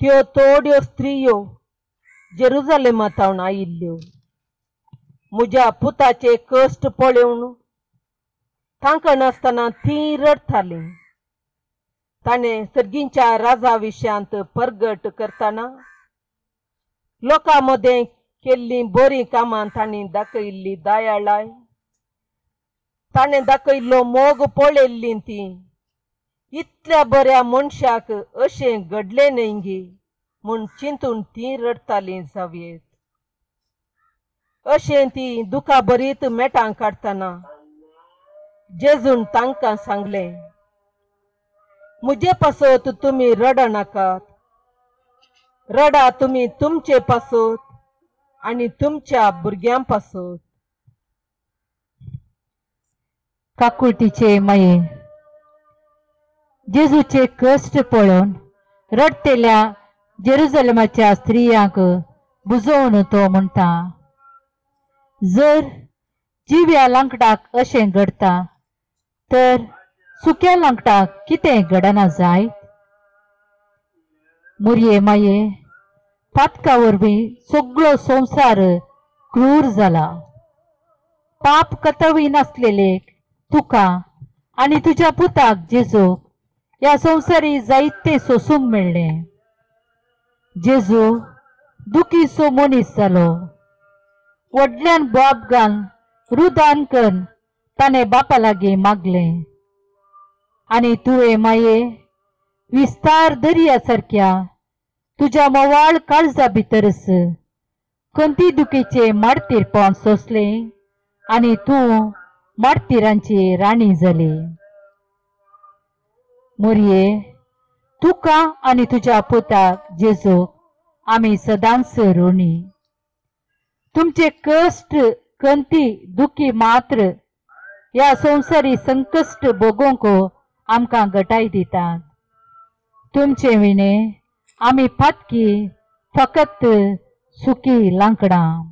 त्यो थोड्यो स्त्रियो जेरुजलेमांत आयिल्ल्यो. म्हज्या पुताचे कश्ट पळोवन तांकां नासतना तीं रडटालीं. ताणें सर्गींच्या राजा विशयांत परगट करतना लोकां मदें केल्लीं बरीं कामां तांणी दाखयिल्ली दयाळाय, ताणें दाखयल्लो मोग पळयल्ली ती इतल्या बऱ्या मनशाक अशें घडलें न्हय गी म्हूण चिंतून ती रडटालीं जावयेत. अशें ती दुखा भरीत मेटां काडटना जेजून तांकां सांगलें, म्हजे पासत तुमी रडनाकात, रडा तुमी तुमचे पासत आनी तुमच्या भुरग्यां पासत. काकुळटीचे माये, जेजूचे कश्ट पळोवन रडटेल्या जेरुजलेमाच्या स्त्रियांक बुजोवन तो म्हणटा, जर जिव्या लांकडाक अशें घडटा तर सुक्या लांकडाक कितें घडना जाय? मुरये माये, पातका वरवीं सगळो संवसार क्रूर जाला. पाप कतवी नासलेले तुका आनी तुज्या पुताक जेजूक ह्या संवसारी जायते सोसूंक मेळ्ळें. जेजू दुखीचो मनीस जालो. व्हडल्यान बोब घाल रुदान करून ताणें बापा लागीं मागलें. आनी तुवें माये विस्तार दर्या सारक्या तुज्या मोवाळ काळजा भितरच खंती दुखीचें मार्तीरपण सोंसलें आनी तूं मार्तीरांची राणी जाली. मोरये, तुका आनी तुज्या पुताक जेजूक आमी सदांच ऋणी. तुमचे कश्ट कंती दुखी मात्र ह्या संवसारी संकश्ट भोगोवंक आमकां गटाय दितात. तुमचे विणे आमी पातकी फकत सुकी लांकडां.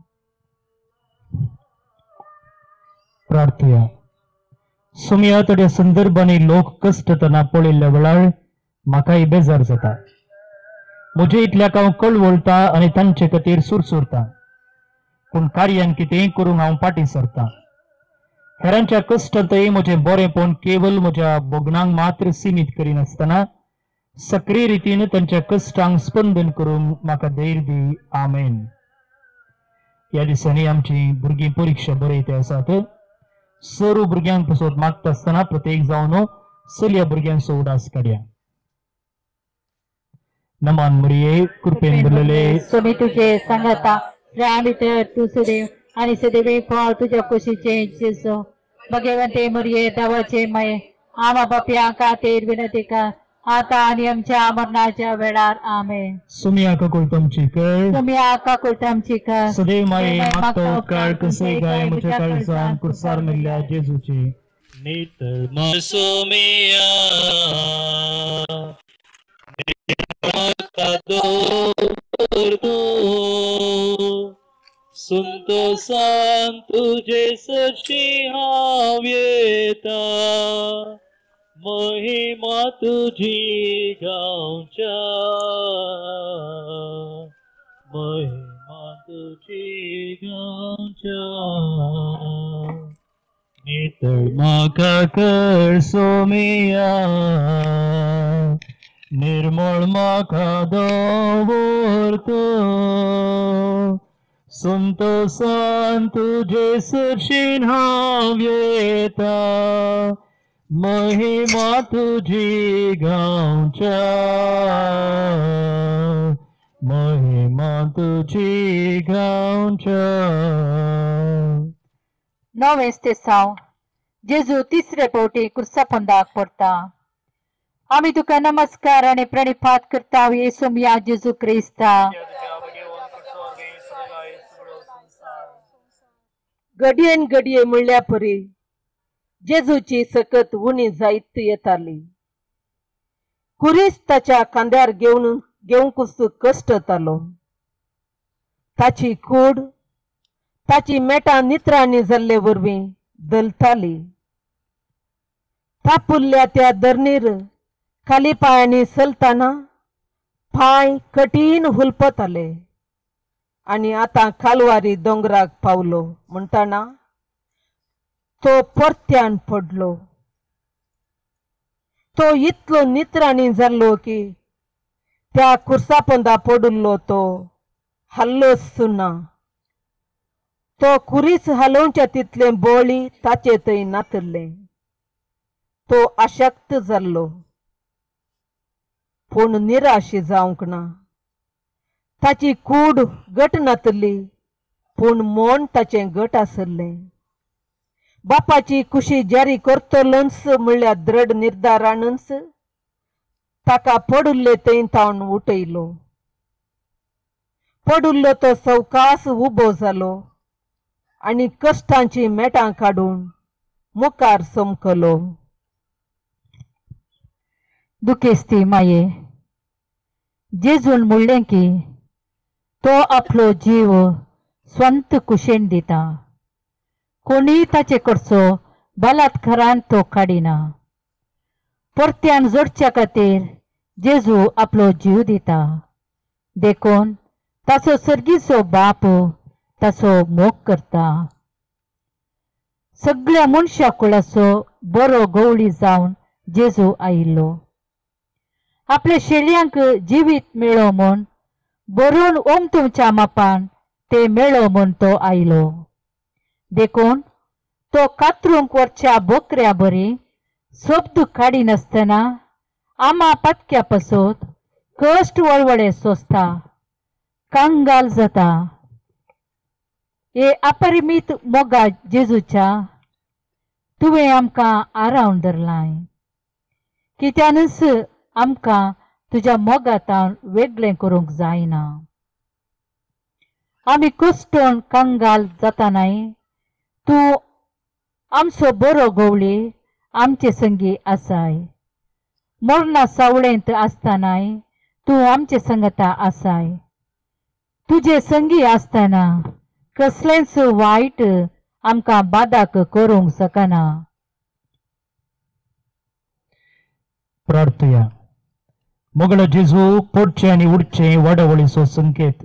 प्रार्थया. सुमया थोड्या संदर्भांनी लोक कश्टतना पळयल्ल्या वेळार म्हाकाय बेजार जाता. म्हजे इतल्याक हांव कळवळटा आनी तांचे खातीर सुरसुरता, पूण कार्यान कितेंय करूंक हांव फाटीं सरता. हेरांच्या कश्टांतय म्हजें बरेंपण केवल म्हज्या भोगणांक मात्र सिमीत करिनासतना सक्रीय रितीन तांच्या कश्टांक स्पंदन करूंक म्हाका धैर्य दी. आमेन. ह्या दिसांनी आमची भुरगीं परिक्षा बरयते आसात. सर्व भुरग्यांक पसत मागता आसतना प्रत्येक जावन चलया भुरग्यांचो उडास काडया. नमन मरिये, कृपेन भरलेले स्वामी तुझे सांगता, स्त्रियां भितर तूं सदैव आनी सदैव फळ तुज्या कुशीचें जेजू. भगवंते मरिये, देवाचे माये, आमा बापया खातीर विनंती कर आता आनी आमच्या मरणाच्या वेळार. आमेन. सुमिया काकुळटमची कर, सुमिया काकुळटमची कर, सदैव माये मागता उपकार कसय गाय म्हज्या काळजान कुर्सार मेल्ल्या जेजूची. नितळ सुमिया संतोषान तुझे सरशी हांव येता, महिमा तुझी गावच्या, महिमा तुझी गावच्या. नितळ म्हाका कर सोमिया, निर्मळ म्हाका दवर तूं, संतोषान तुझे सरशीन हांव येता, महिमा तुझी गावच्या, महिमा तुझी गावच्या. नवें स्तेसांव. जेजू तिसरे फावटी कुर्सा पोंदाक पडटा. आमी तुका नमस्कार आनी प्रणिपात करता येसू मिया जेजू क्रिस्ता. घडयेन घडये म्हणल्या परी जेजूची सकत उणी जायत येताली. कुरीस ताच्या खांद्यार घेवन घेवंकूच कश्ट जातालो. ताची कूड ताची मेटां नित्रांनी जाल्ले वरवीं दलताली. तापुल्ल्या त्या धरणीर खाली पांयांनी चलतना पांय कठीण हुलपताले आनी आतां कालवारी दोंगराक पावलो म्हणटना तो परत्यान पडलो. तो इतलो नित्रांनी जाल्लो की त्या कुर्सापोंदा पडिल्लो तो हाल्लोच ना. तो कुरीस हालोवच्या तितलें बळी ताचे थंय नातल्लें. तो अशक्त जाल्लो, पूण निराश जावंक ना. ताची कूड घट नातली, पूण मन ताचें घट आसलें. बापाची कुशी जारी करतलोच म्हणल्यार दृढ निर्धारानच ताका पडिल्ले थंय तावन उठयलो. पडिल्लो तो सवकास उबो जालो आनी कश्टांची मेटां काडून मुखार चमकलो. दुखेस्ती माये, जेजून म्हणलें की तो आपलो जीव स्वंत कुशेन दिता, कोणीय ताचे कडचो बलात्कारान तो काडिना. परत्यान जोडच्या खातीर जेजू आपलो जीव दिता, देखून ताचो सर्गीचो बाप ताचो मोग करता. सगळ्या मनशा कुळाचो बरो गवळी जावन जेजू आयिल्लो. आपल्या शेळयांक जिवीत मेळो म्हूण बरोवन ओम तुमच्या मापान ते मेळो म्हूण तो आयलो. देखून तो कातरूंक वरच्या बोकऱ्या बरी शब्द काडिनासतना आमा पातक्या पसत कश्ट वळवळे सोंसता, कांगाल जाता. हे अपरिमीत मोगा जेजूच्या तुवें आमकां आरावन धरलाय, कित्यानूच आमकां तुज्या मोगातावन वेगळें करूंक जायना. आमी कुश्टोन कंगाल जातानाय तूं आमचो बरो गवळी आमचे संगी आसाय. मरणा सावळेंत आसतनाय तूं आमचे संगता आसाय. तुजे संगी आसतना कसलेंच वायट आमकां बादाक करूंक शकना. प्रार्थया. मोगळो जेजू पडचें आनी उडचें वाडावळीचो संकेत.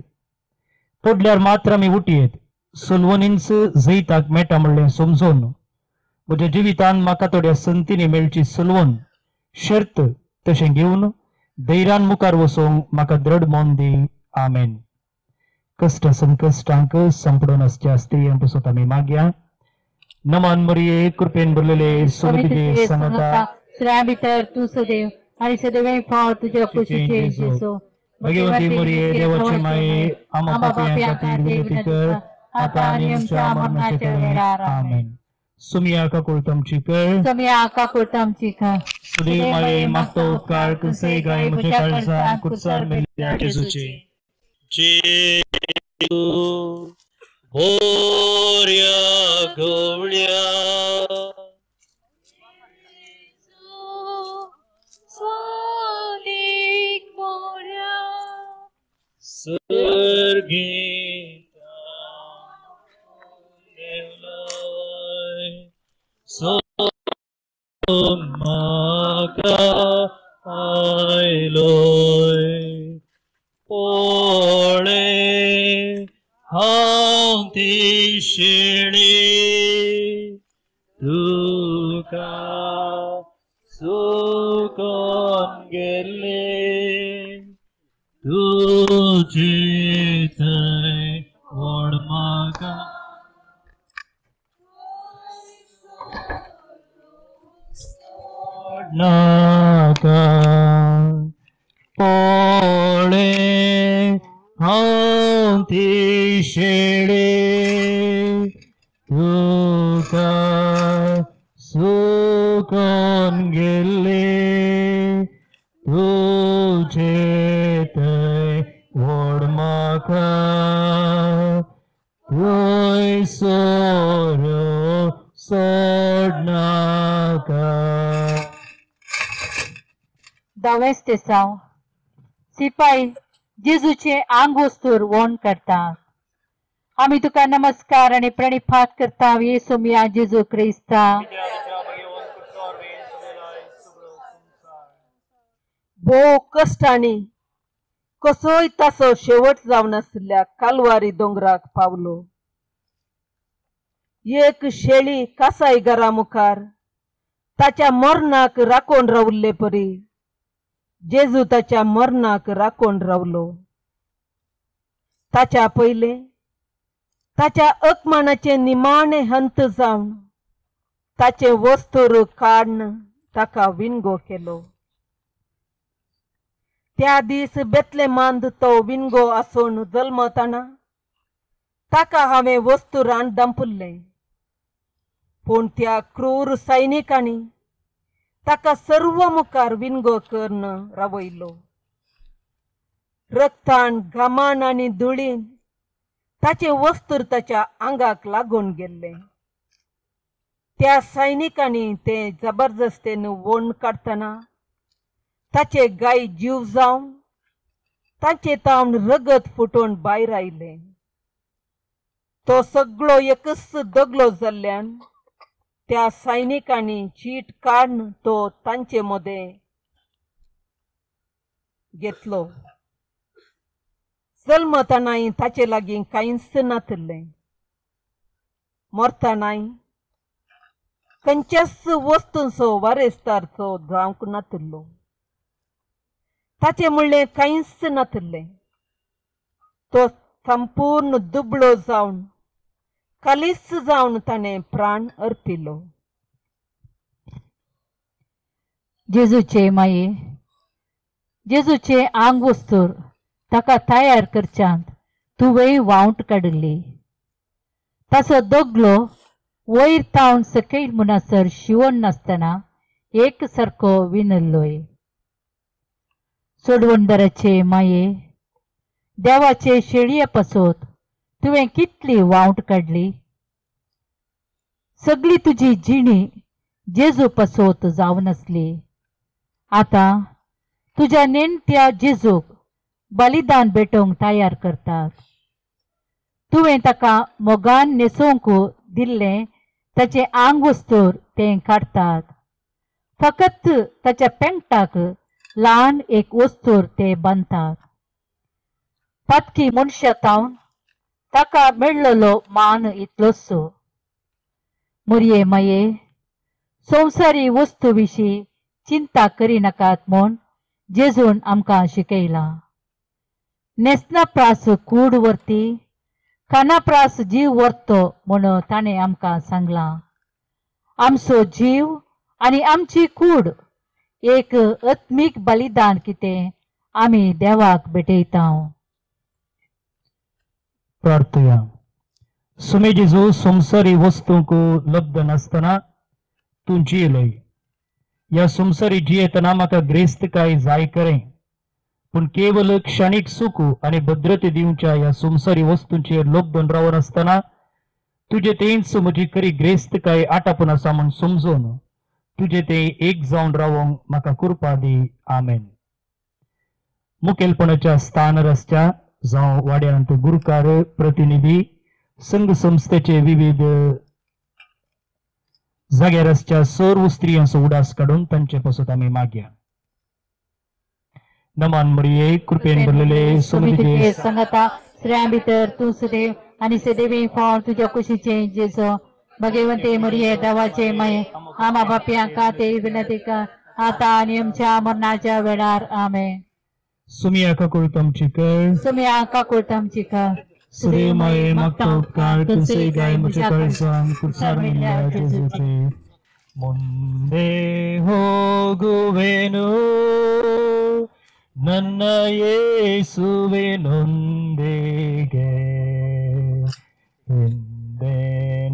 पडल्यार मात्र आमी उठयेत सलवणींच जैताक मेळटा म्हणलें समजून म्हज्या जिवितान म्हाका थोड्या संतीनी मेळची सलवण शर्त तशें घेवन धैर्यान मुखार वचूंक म्हाका दृढ मन दी. आमेन. कश्ट संकश्टांक संपडून आसच्या स्त्रियां पसत आमी मागया. नमन मरिये, कृपेन भरलेले, स्वामी तुजे संगता, स्त्रियां भितर तूं सदैव आनी सदैव फाव तुज्या कुशीचे जेजू. भगवती मरिये, देवाचे माये, आम्हा पापयां खातीर विनंती कर आता आनी आमच्या मरणाच्या वेळार. आमेन. सुमिया काकुळट आमची कर. सुमिया काकुळट आमची कर. सुदेव माये, मागतो उपकार कुसय गाय म्हज्या काळजान कुर्सार मेल्ल्या जेजूचे. जेजू बोऱ्या गवळ्या सर्गीता देवलोय सोन म्हाका आयलोय. पळय हांव ती शेळी तुका सुकोन गेल्ले तुजे थंय व्हड म्हाका. नाका पळय हांव ती शेळी तुका सुकोन गेल्ले तुजे थंय व्हड म्हाका थंय सोरो सोडनाका. धावेंच तेसांव. सिपाही जेजूचे आंग वस्तूर वोण करता. आमी तुका नमस्कार आनी प्रणिपात करता येसू मिया जेजू क्रिस्ता. भोव कश्टांनी कसोय ताचो शेवट जावन आशिल्ल्या कालवारी दोंगराक पावलो. एक शेळी कासाय घरा मुखार ताच्या मरणाक राखून रावल्ले परी जेजू ताच्या मरणाक राखून रावलो. ताच्या पयले ताच्या अपमानाचे निमाणे हंत जावन ताचे वस्तूर काडून ताका विणगो केलो. त्या दीस बेतलेमांद तो विणगो आसून जल्मताना ताका हांवें वस्तुरान दांपुल्लें. पूण त्या क्रूर सैनिकांनी ताका सर्व मुखार विणगो करून रावयलो. रक्तान घामान आनी धुळीन ताचें वस्तूर ताच्या आंगाक लागून गेल्लें. त्या सैनिकांनी तें जबरदस्तेन वोण काडटना ताचे गाय जीव जावन तांचे तावन रगत फुटून भायर आयलें. तो सगळो एकच दगलो जाल्ल्यान त्या सैनिकांनी चीट काडून तो तांचे मदें घेतलो. जल्मतानाय ताचे लागीं कांयच नातिल्लें. मरतानाय खंयच्याच वस्तूंचो वारेसदारचो जावंक नातिल्लो. ताचें म्हणलें कांयच नातिल्लें. तो संपूर्ण दुबळो जावन कालीच जावन ताणें प्राण अर्पिलो. जेजूचे माये, जेजूचे आंग वस्तूर ताका तयार करच्यांत तुवें वावट काडिल्ली. ताचो दगलो वयर तावन सकयल म्हणसर शिवण नासतना एक सारको विणल्लोय. सोडवणदाराचे माये, देवाचे शेळये पासत तुवें कितली वावट काडली. सगळी तुजी जिणी जेजू पसोत जावन आसली. आतां तुज्या नेणट्या जेजूक बलिदान भेटोवंक तयार करतात. तुवें ताका मोगान न्हेसोवंक दिल्लें ताचें आंग वस्तूर तें काडटात. फकत ताच्या पेंटाक ल्हान एक वस्तूर ते बांदतात. पातकी मनशा तावन ताका मेळ्ळलो मान इतलोच. मुरये माये, संवसारी वस्तू विशीं चिंता करिनाकात म्हूण जेजून आमकां शिकयलां. न्हेसना प्रास कूड व्हरती, खाना प्रास जीव व्हरतो म्हूण ताणें आमकां सांगलां. आमचो जीव आनी आमची कूड एक आत्मीक बलिदान कितें आमी देवाक भेटयता. प्रार्थया. सुमे जेजू, संवसारी वस्तूंक लब्ध नासतना तूं जियेलोय. ह्या संवसारी जियेतना म्हाका ग्रेस्तकाय जाय करें, पूण केवल क्षणीक सुख आनी भद्रते दिवच्या ह्या संवसारी वस्तूंचेर लोभदन रावनासतना तुजे तेंच म्हजी खरी ग्रेस्तकाय आटापून आसा म्हूण समजून तुजे ते एक जावन रावोंक म्हाका कृपा दी. आमेन. मुखेलपणाच्या स्थान रस्त्या जावं वाड्यांत गुरकार प्रतिनिधी संघ संस्थेचे विविध जाग्यार आसच्या सर्व स्त्रियांचो उडास काडून तांचे पासत आमी मागया. नमन मरिये, कृपेन भरलेले, सुमितीचे संगता स्त्रियां भितर तूं सदैव आनी सदैवी फळ तुज्या कुशीचे जेजो. भगवंते मरिये, देवाचे माये, आमा बापयांका ते विनंती कर आता आनी आमच्या मरणाच्या वेळार. आमेन. सुमिया काकुळट आमची कर. सुमिया काकुळट आमची कर. सुरे माये, मागता उपकार तुझे गाय म्हज्या काळजान कुर्सार मेल्ल्या जेजूचे. ಮುಂದೆ ಹೋಗುವೆನು ನನ್ನ ಯೇಸುವಿನೊಂದಿಗೆ, ಹಿಂದೆ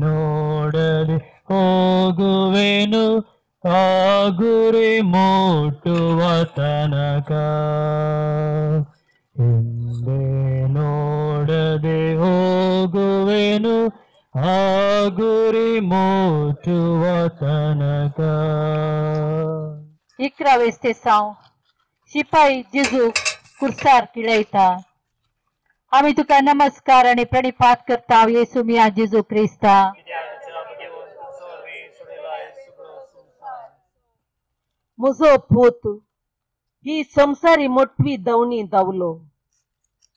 ನೋಡದೆ ಹೋಗುವೆನು ಆ ಗುರಿ ಮುಟ್ಟುವ ತನಕ. ಹಿಂದೆ ನೋಡದೆ ಹೋಗುವೆನು ಆ ಗುರಿ ಮುಟ್ಟುವ ತನಕ. 11 तेसांव शिपाई जेजूक कुर्सार किळयता. आमी तुका नमस्कार आनी प्रणिपात करता येसू मिया जेजू क्रिस्ता. म्हजो पूत ही संवसारी मोटवी दवणी धांवलो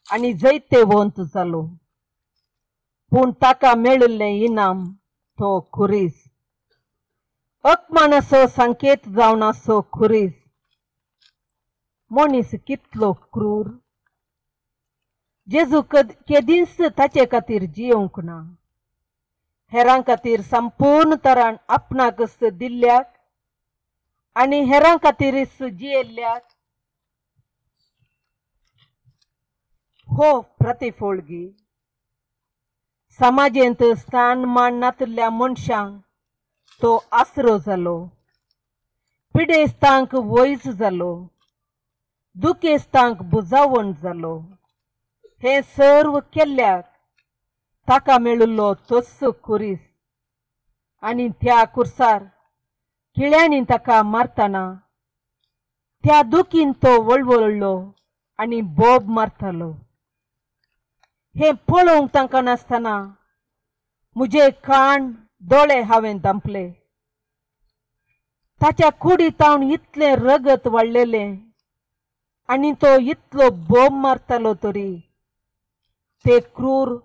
आनी जैतेवंत जालो, पूण ताका मेळिल्लें इनाम तो खुरीस. अपमानाचो संकेत जावन आसो खुरीस. मनीस कितलो क्रूर. जेजू केदींच ताचे खातीर जियोवंक ना. हेरां खातीर संपूर्ण तरान आपणाकच दिल्ल्याक आनी हेरां खातीरच जियेल्ल्याक हो प्रतिफळगी. समाजेंत स्थान मान नातिल्ल्या मनशांक तो आसरो जालो, पिडेस्तांक वयज जालो, दुखेस्तांक बुजावण जालो. हें सर्व केल्ल्याक ताका मेळिल्लो तोच खुरीस. आनी त्या कुर्सार किळ्यांनी ताका मारतना त्या दुखीन तो वळवळलो आनी बोब मारतालो. हें पळोवंक तांकां नासतना म्हजे कान दोळे हांवें धांपले. ताच्या कुडीतावन इतलें रगत वाडलेलें आनी तो इतलो बोब मारतालो तरी ते क्रूर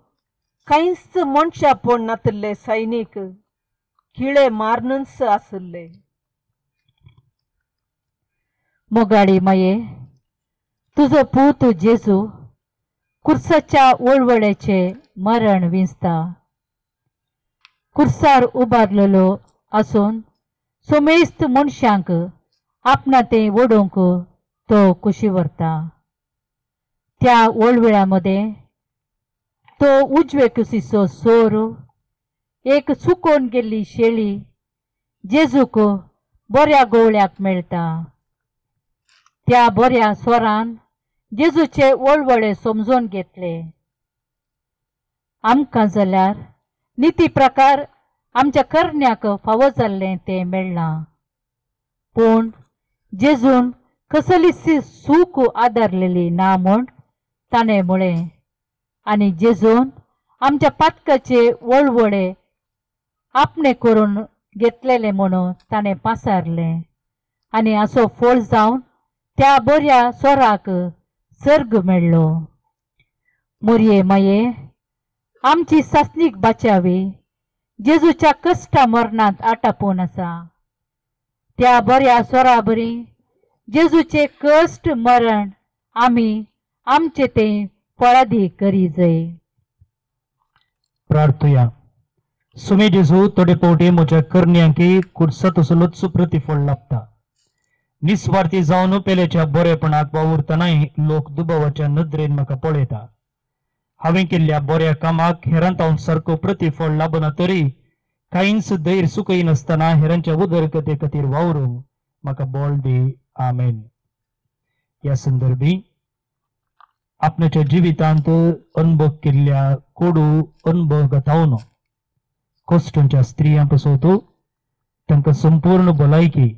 कांयच मनशापण नातिल्ले सैनीक किळे मारनच आशिल्ले. मोगाडी माये, तुजो पूत जेजू कुर्साच्या वळवळ्याचे मरण विंचता. कुर्सार उबारलेलो आसून सोमेस्त मनशांक आपणा तें ओडूंक तो कुशी व्हरता. त्या वळवळ्या मदें तो उजवे कुशीचो सोर, एक चुकोवन गेल्ली शेळी जेजूक बऱ्या गोवळ्याक मेळटा. त्या बऱ्या स्वरान जेजूचे वळवळे समजून घेतले. आमकां जाल्यार निती प्रकार आमच्या करण्याक फावो जाल्लें तें मेळ्ळां. पूण जेजून कसलीच सूख आदारलेली ना म्हूण ताणें म्हळें आनी जेजून आमच्या पातकाचे वळवळे आपणे करून घेतलेले म्हणून ताणें पासारलें आनी असो फळ जावन त्या बऱ्या सोराक सर्ग मेळ्ळो. मोरये माये, आमची सासणीक बाचावी जेजूच्या कश्टा मरणांत आटापून आसा. त्या बऱ्या सोरा बरी जेजूचे कश्ट मरण आमी आमचे ते फळादी करी जाय. प्रार्थुया. सुमे जेजू, थोडे फावटी म्हज्या करण्यांकी कुर्सा तसलोच प्रतिफळ लाभता. निस्वार्थी जावन पेल्याच्या बरेपणाक वावुरतनाय लोक दुबावाच्या नदरेन म्हाका पळयता. हांवें केल्ल्या बऱ्या कामाक हेरांतावन सारको प्रतिफळ लाभना तरी कांयच धैर्य चुकयनासतना हेरांच्या उदरगते खातीर वावरूंक म्हाका बळ दी. आमेन. ह्या संदर्भी आपणाच्या जिवितांत अनुभव केल्ल्या कोडू अनुभव गतावन कश्टांच्या स्त्रियां पसवतो तांकां संपूर्ण भलायकी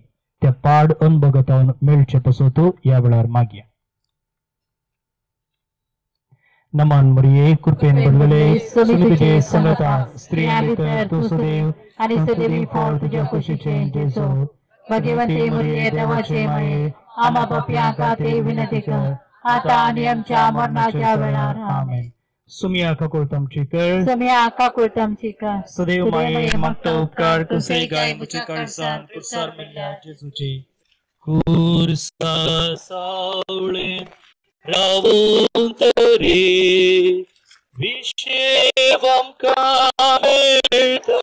त्या पाड अनुभव मेळचे पसवतो ह्या वेळार मागया. नमन मरिये, कृपेन भरलेले, तुझे संगता, स्त्रियां भितर तूं सदैव आनी सदैवी फळ तुज्या कुशीचें जेजू. भगवंती मरिये, देवाचे माये, आम्हा पापयां खातीर विनंती कर आता आनी आमच्या मरणाच्या वेळार. आमेन. सुमिया काकुळतमची कर, सुमिया काकुळतमची कर. सदैव माये मागता उपकार कुसय गाय म्हजे काळजान कुर्सार मेल्ल्या जेजूचे. कुर्सा सावळे रावून तरी विशेव आमकां मेळटा.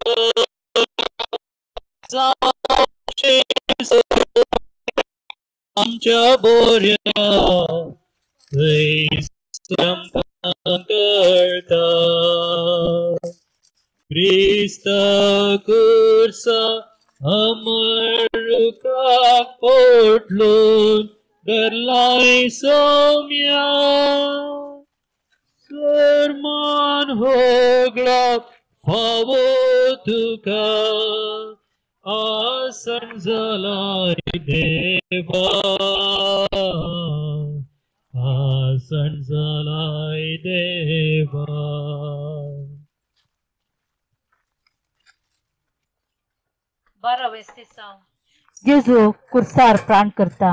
आमच्या बोऱ्या थंयसर कळटा. क्रिस्ता कुर्सा अमरुकाक पोटलून धरलाय सोम्या. सरमान होगळाक फावो तुका आसन जालाय देवा, आसन जालाय देवा. बारावें जेजू कुर्सार प्राण करता.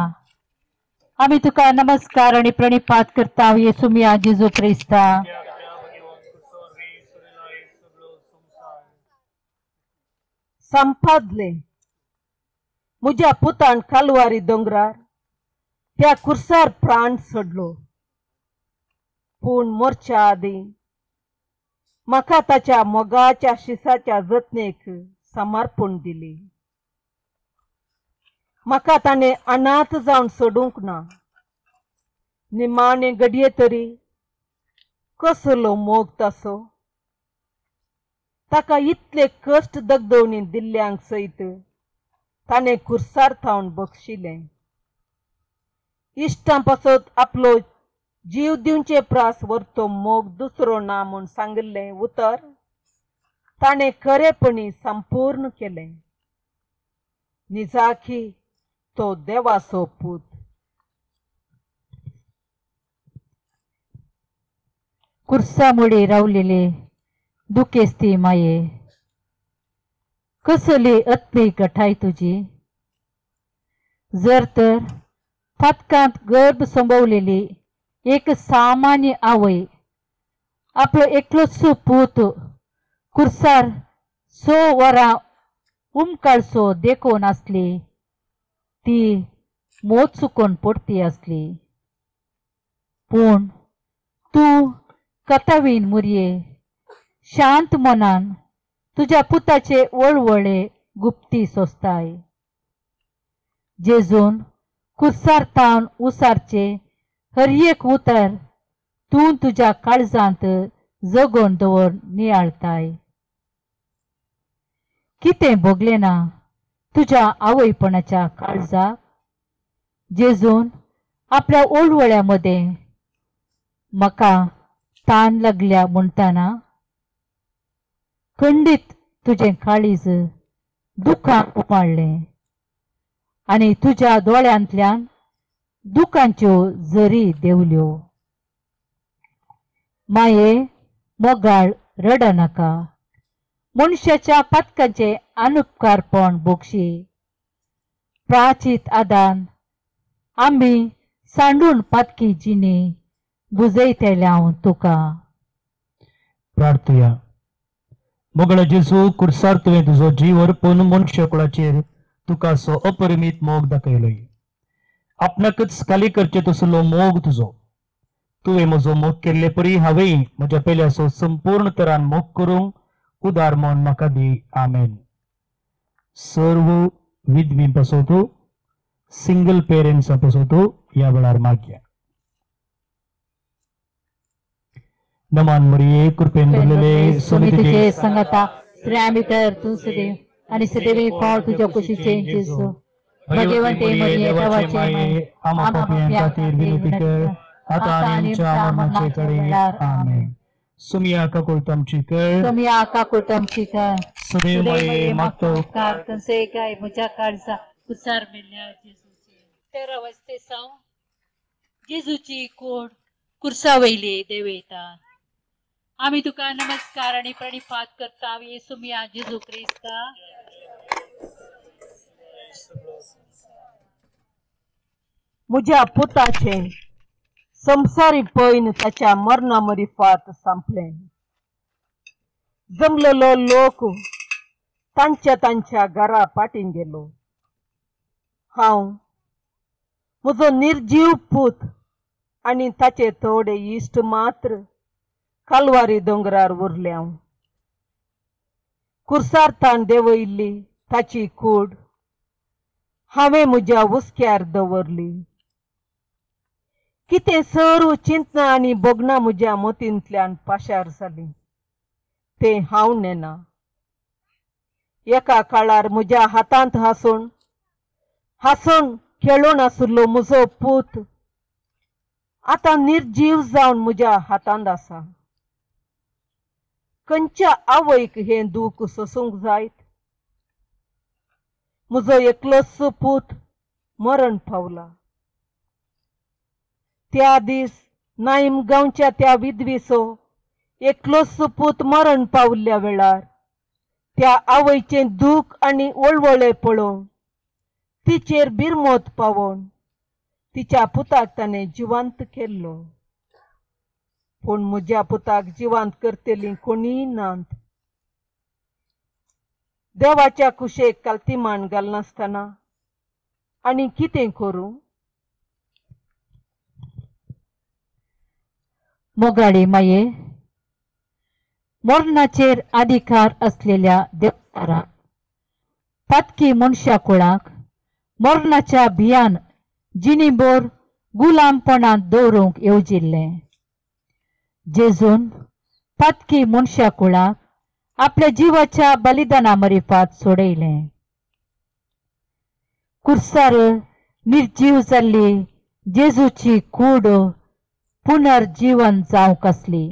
आमी तुका नमस्कार आनी प्रणिपात करता येसू मिया जेजू क्रिस्ता. संपादले म्हज्या पुतान कालवारी दोंगरार त्या कुर्सार प्राण सोडलो. पूण मोरच्या आदीं म्हाका ताच्या मोगाच्या शिसाच्या जतनेक समर्पण दिली. म्हाका ताणें अनाथ जावन सोडूंक ना. निमाणे घडये तरी कसलो मोग तासो. ताका इतले कश्ट दगदवणी दिल्ल्यांक सयत ताणें कुर्सार थावन बक्षिलें. इश्टां पासत आपलो जीव दिवचे प्रास व्हरतो मोग दुसरो ना म्हूण सांगिल्लें उतर ताणें खरेपणी संपूर्ण केलें. निजाखी तो देवाचो पूत. कुर्सा मुळे रावलेले दुखेस्ती माये, कसली आत्मीक गठाय तुजी. जर तर फातकांत गर्भ संभवलेली एक सामान्य आवय आपलो एकलोच पूत कुर्सार 6 वरां उमकाळसो देखून आसली, ती मोत चुकोन पडती आसली. पूण तूं कथावीन मुरये, शांत मनान तुज्या पुताचे वळवळे गुप्ती सोसताय. जेजून कुर्सार तावन उसारचे हर एक उतर तूं तुज्या काळजांत जगोवन दवर नियाळताय. कितें भोगलें ना तुज्या आवयपणाच्या काळजाक. जेजून आपल्या ओळवळ्या मदें म्हाका तान लागल्या म्हणटाना खंडीत तुजें काळीज दुखां उपाडलें आनी तुज्या दोळ्यांतल्यान दुखांच्यो जरी देंवल्यो. माये मोगाळ रडनाका, मनशाच्या पातकांचें अनुपकारपण भोगशी. प्राचीत आदान आमी सांडून पातकी जिणी बुजयतले हांव तुका. प्रार्थुया. मोगळा जेजू, कुर्सार तुवें तुजो जीव अर्पून मनशाकुळाचेर तुका असो अपरिमीत मोग दाखयलोय. आपणाकच खाली करचे तसलो मोग तुजो. तुवें म्हजो मोग केल्ले परी हांवें म्हज्या पेल्याचो संपूर्ण तरान मोग करूंक उदार मन म्हाका दी. आमेन. सर्व विधवी पासत, सिंगल पेरंट्सां पासत ह्या वेळार मागया. नमान मरिये, कृपेन भरलेले, स्वामी तुझे संगता, स्त्रियां भितर तूं सदैव आनी सदैव फळ तुज्या कुशीचें जेजू. भगवंते मरिये, देवाचे माये, आम्हा पापयां खातीर विनंती कर, आतां आनी आमच्या मरणाचे घडये. आमेन. सुमिया काकुळट आमची कर, सुमिया काकुळट आमची कर. सदैव माये मागतो उपकार तसे काय म्हज्या काळजा कुसार मेल्ल्या जेजूचे. 13 वाजते सावन जेजूची कोड कुर्सा वयली देवयता. आमी तुका नमस्कार आनी प्रणिपात करता येसुमिया जेजू क्रिस्ता. म्हज्या पुताचें संवसारी पैन ताच्या मरणा मरिफात सांपलें. जमलेलो लोक तांच्या तांच्या घरा पाटीं गेलो. हांव, म्हजो निर्जीव पूत आनी ताचे थोडे इश्ट मात्र कालवारी दोंगरार उरले. हांव कुर्सार ताण देंवयल्ली ताची कूड हांवें म्हज्या हुस्क्यार दवरली. कितें सर्व चिंतना आनी भोगणां म्हज्या मतींतल्यान पाशार जालीं तें हांव नेना. एका काळार म्हज्या हातांत हांसून हांसून खेळून आशिल्लो म्हजो पूत आतां निर्जीव जावन म्हज्या हातांत आसा. खंयच्या आवयक हें दूख सोसूंक जायत? म्हजो एकलोच पूत मरण पावला. त्या दीस नाईम गांवच्या त्या विधवीचो एकलोच पूत मरण पावल्ल्या वेळार त्या आवयचें दूख आनी वळवळे पळोवन तिचेर बिरमोत पावोवन तिच्या पुताक ताणें जिवंत केल्लो. पूण म्हज्या पुताक जिवंत करतलीं कोणीय नात. देवाच्या कुशेक कालतीमान घालनासतना आनी कितें करूं? मोगाळी माये, मरणाचेर अधिकार असलेल्या देवताराक पातकी मनशा कुळाक मरणाच्या भियान जिणीभर गुलामपणांत दवरूंक येवजिल्लें. जेजून पातकी मनशा कुळाक आपल्या जिवाच्या बलिदाना मरिफात सोडयलें. कुर्सार निर्जीव जाल्ली जेजूची कूड पुनर्जीवन जावंक आसली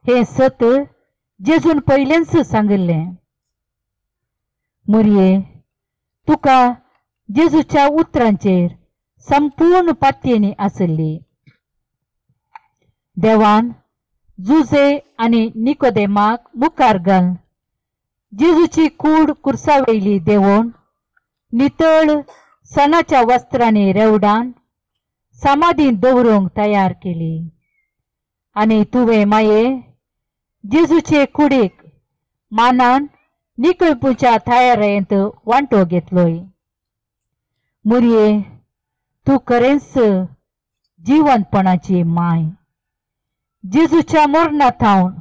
हें सत जेजून पयलेंच सांगिल्लें. मुरये, तुका जेजूच्या उतरांचेर संपूर्ण पातयेणी आसली. देवान जुजे आनी निकोदेमाक मुखार घालून जेजूची कूड कुर्सावयली देंवोवन नितळ सणाच्या वस्त्रांनी रेवडान समाधींत दवरूंक तयार केली. आनी तुवें माये जेजूचे कुडीक मानान निकळपुच्या तयारेंत वांटो घेतलोय. मुरये, तूं खरेंच जिवंतपणाची माय. जेजूच्या मरणा थावन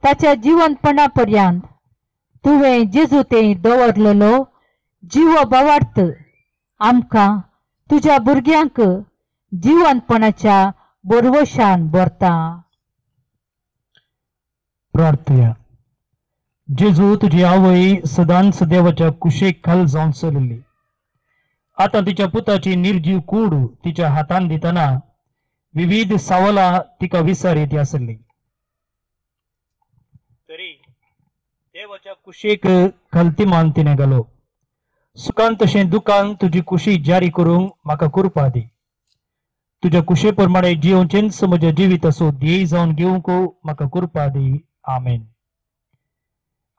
ताच्या जिवंतपणा पर्यंत तुवें जेजू ते दवरलेलो जिवो भावार्थ आमकां तुज्या भुरग्यांक जिवंतपणाच्या बोरवशान भरता. प्रार्थया. जेजू, तुजी आवय सदांच देवाच्या कुशेक खाल जावन चलली. आतां तिच्या पुताची निर्जीव कूड तिच्या हातान दितना विविध सावलां तिका विसर येती आसली. तरी देवाच्या कुशीक खलती मान तिणें घालो. सुखान तशें दुखान तुजी कुशी जारी करूंक म्हाका कृपा दी. तुज्या कुशे प्रमाणे जियोवचेंच म्हज्या जिविताचो ध्येय जावन घेवंक म्हाका कृपा दी. आमेन.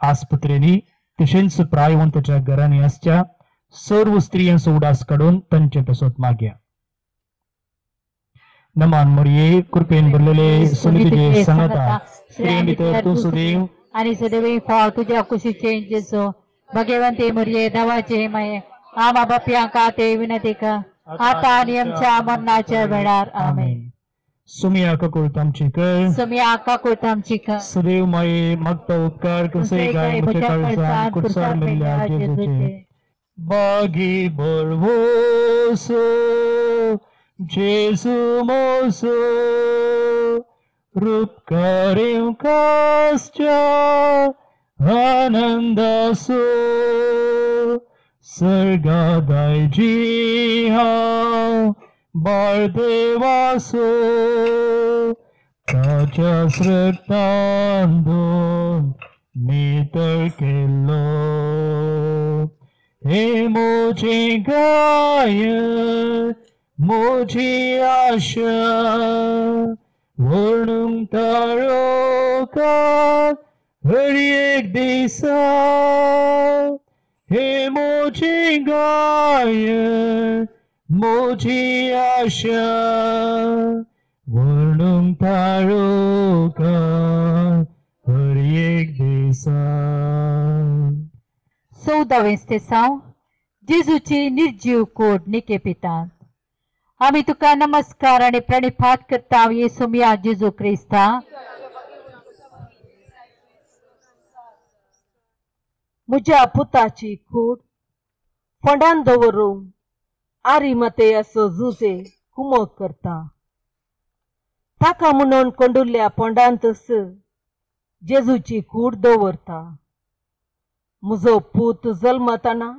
आस्पत्रेंनी तशेंच प्रायवंताच्या घरांनी आसच्या सर्व स्त्रियांचो उडास काडून तांचे पासत मागया. नमान मरिये, कृपेन भरलेले, सुमी तुजे सांगता, स्त्रियां भितर तूं सुदेव आनी सदैव फाव तुज्या कुशीचे जेजू. भगवंते मरिये, देवाचे माये, आमा बापयांक ते विनंती कर आता आनी आमच्या मरणाच्या वेळार. आमेन. सुमिया काकुळत आमची कर. सुमिया काकुळत आमची कर. सदैव माये, मागता उपकार कसय काय म्हज्या काळजान कुर्सार मेल्ल्या जेजूचे. बागी बळवोसो जेजू मोसो, रुपकारेव कासच्या आनंदासो, सर्गादायजी हांव बाळदेवासो, ताच्या रक्तान धुवन नितळ केल्लो. हे म्हजें गायन, म्हजी आशा, वर्णूंक ताळोकात हर एक दिसा. हे म्हजें गायन, म्हजी आशा, वर्णूंक ताळोकात हर एक दिसा. 14वें स्तेसांव. जेजूची निर्जीव कोड निके पितात. आमी तुका नमस्कार आनी प्रणिपात करता येसू मिया जेजू क्रिस्ता. म्हज्या पुताची कूड फोंडान दवरूंक आरिमतेयाचो जुजे कुमोक करता. ताका म्हणून कोंडुल्ल्या फोंडांतच जेजूची कूड दवरता. म्हजो पूत जल्मतना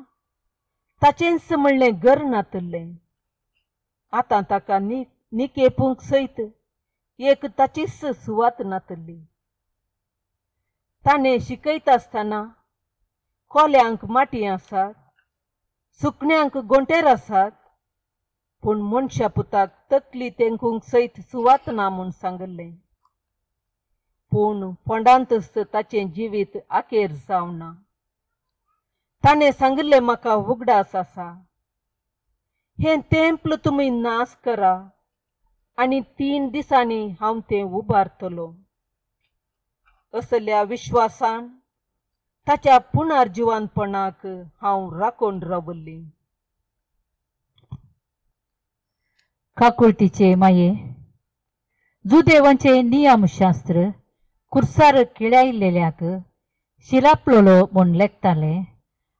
ताचेंच म्हणलें घर नातल्लें. आतां ताका निकेपूंक सयत एक ताचीच सुवात नातल्ली. ताणें शिकयता आसतना कोल्यांक माटी आसात, सुकण्यांक गोंटेर आसात, पूण मनशा पुताक तकली तेंकूंक सयत सुवात ना म्हूण सांगिल्लें. पूण फोंडांतच ताचें जिवीत अखेर जावना. ताणें सांगिल्लें म्हाका उगडास आसा, हें तेंपल तुमी नाश करा आनी 3 दिसांनी हांव तें उबारतलो. असल्या विश्वासान ताच्या पुनर्जिवनपणाक हांव राखून रावल्ली. काकुळतीचे माये, जुदेवांचे नियमशास्त्र कुर्सार किळायिल्ल्याक शिरापलोलो म्हूण लेखताले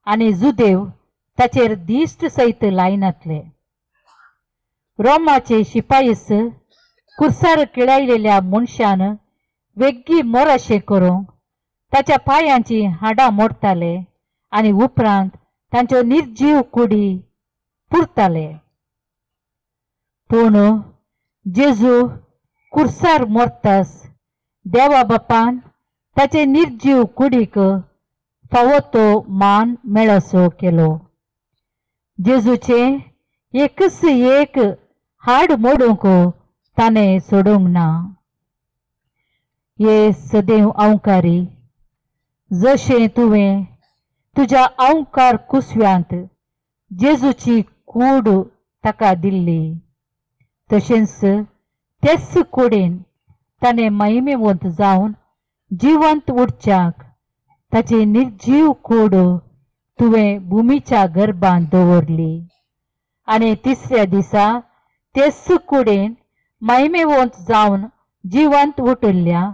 आनी जुदेव ताचेर दिश्ट सयत लायनातले. रोमाचे शिपायस कुर्सार किळायिल्ल्या मनशान वेगळी मोराशें करूंक ताच्या पांयांची हाडां मोडटाले आनी उपरांत तांच्यो निर्जीव कुडी पुरताले. पूण जेजू कुर्सार मोरतास देवा बापान ताचे निर्जीव कुडीक फावो तो मान मेळसो केलो. जेजूचे एकच एक हाड मोडूंक ताणें सोडूंक ना. हे सदैव अवकारी, जशें तुवें तुज्या अवकार कुसव्यांत जेजूची कूड ताका दिल्ली, तशेंच तेच कुडीन ताणें महिमेवंत जावन जिवंत उरच्याक ताची निर्जीव कूड तुवें भुमीच्या गर्भांत दवरली आनी तिसऱ्या दिसा तेच कुडीन महिमेवंत जावन जिवंत उठिल्ल्या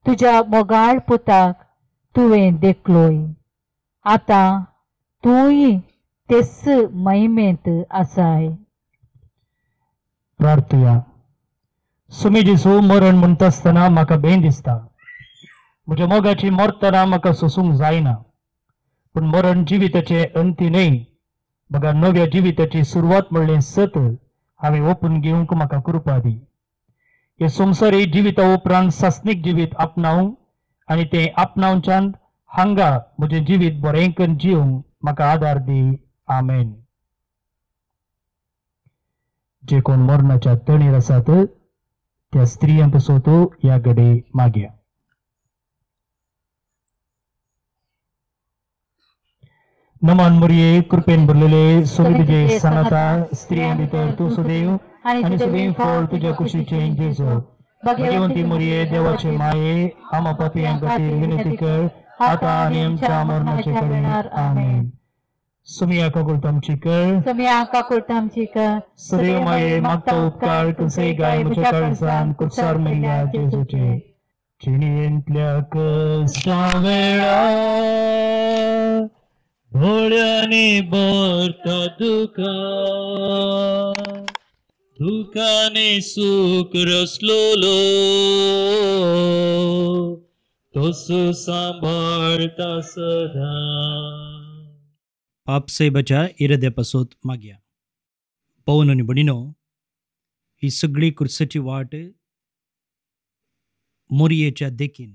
तुज्या मोगाळ पुताक तुवें देखलोय. आतां तूंय तेच महिमेंत आसाय. प्रार्थुया. सुमी जेजू, मरण म्हणटा आसतना म्हाका बेन दिसता. म्हज्या मोगाची मरतना म्हाका सोसूंक जायना. पूण मरण जिविताचें अंती न्हय, म्हाका नव्या जिविताची सुरवात म्हणलें सत हांवें ओपून घेवंक म्हाका कृपा दी. हे संवसारी जिविता उपरांत सासणीक जिवीत आपणावंक आनी तें आपणावच्यान हांगा म्हजें जिवीत बरें करून जिवंक म्हाका आदार दी. आमेन. जे कोण मरणाच्या तणीर आसात त्या स्त्रियां पसोत ह्या घडये मागया. नमन मुरये, कृपेन भरलेले, स्वामी तुजे सांगाता, स्त्रियां भितर तूं सुदैव आनी सुदैव फळ तुज्या कुशीचें जेजू. भाग्यवंती मुरये, देवाचे माये, आमा पापयां खातीर विनंती कर आतां आनी आमच्या मरणाचे कडेन. आमेन. सुमिया काकुळट आमची कर, सुमिया काकुळट आमची कर. सदैव माये मागता उपकार तुसे गाय म्हज्या काळजान कुर्सार मेल्ल्या जेजूचे. जिणेंतल्या कश्टा वेळा भोळ्यांनी भरता दुकां, दुकाने सूख रसलोलो तसो सांबाळता सदा. पापसाहेबाच्या इराद्या पासत मागया. पवन आनी भणिनो, ही सगळी कुर्साची वाट मोरयेच्या देखीन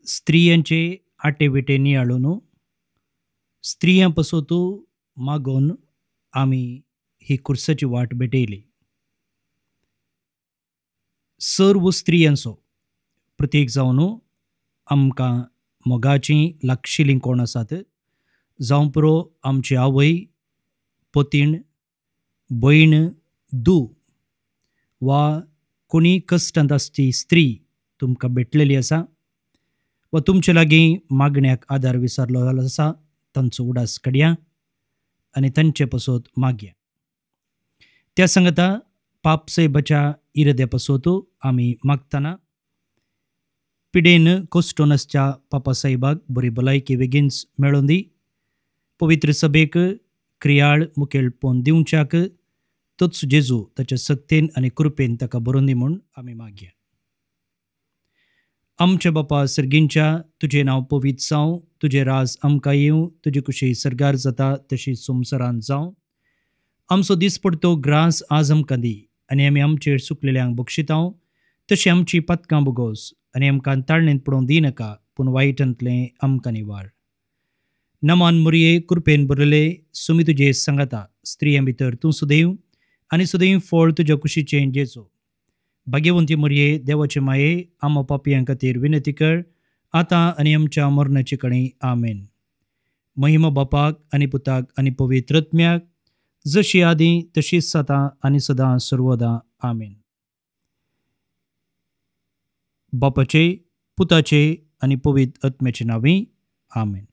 स्त्रियांचे आटे विटे नियाळून स्त्रियां पासत मागोवन आमी ही कुर्साची वाट भेटयली. सर्व स्त्रियांचो प्रतीक जावन आमकां मोगाचीं लागशिल्लीं कोण आसात, जावं पुरो आमची आवय, पतीण, भयण, धूव वा कोणी कश्टांत आसची स्त्री तुमकां भेटलेली आसा वा तुमचे लागीं मागण्याक आदार विसरलो जालो आसा, तांचो उडास काडया आनी तांचे पासत मागया. त्या सांगता पापसाहेबाच्या इराद्या पासत आमी मागतना पिडेन कोश्टोन आसच्या पापासाहेबाक बरी भलायकी बेगीनच मेळोवन दी. पवित्र सभेक क्रियाळ मुखेलपण दिवच्याक तोच जेजू ताच्या सक्तेन आनी कृपेन ताका बरोवन दी म्हूण आमी मागया. आमच्या बापा सर्गींच्या, तुजें नांव पवित्र जावं, तुजें राज आमकां येवं, तुजी कुशी सर्गार जाता तशी संवसारांत जावं. आमचो दिसपडतो ग्रास आज आमकां दी आनी आमी आमचेर चुकलेल्यांक बक्षितांव तशी आमची पातकां बोगोस आनी आमकां ताळणेंत पडोवंक दिनाका, पूण वायटांतलें आमकां निवार. नमान मुरये, कृपेन भरलेले, सुमी तुजे सांगाता, स्त्रियां भितर तूं सुदैव आनी सुदैव फळ तुज्या कुशीचें जेजू. भाग्यवंती मुरये, देवाचे माये, आमा पापयां खातीर विनंती कर आतां आनी आमच्या मरणाचे कडेन. आमेन. महिमा बापाक आनी पुताक आनी पवित्र आत्म्याक, जशी आदी तशीच आतां आनी सदां सर्वदां. आमेन. बापाचे, पुताचे आनी पवित्र आत्म्याचे नांवी. आमेन.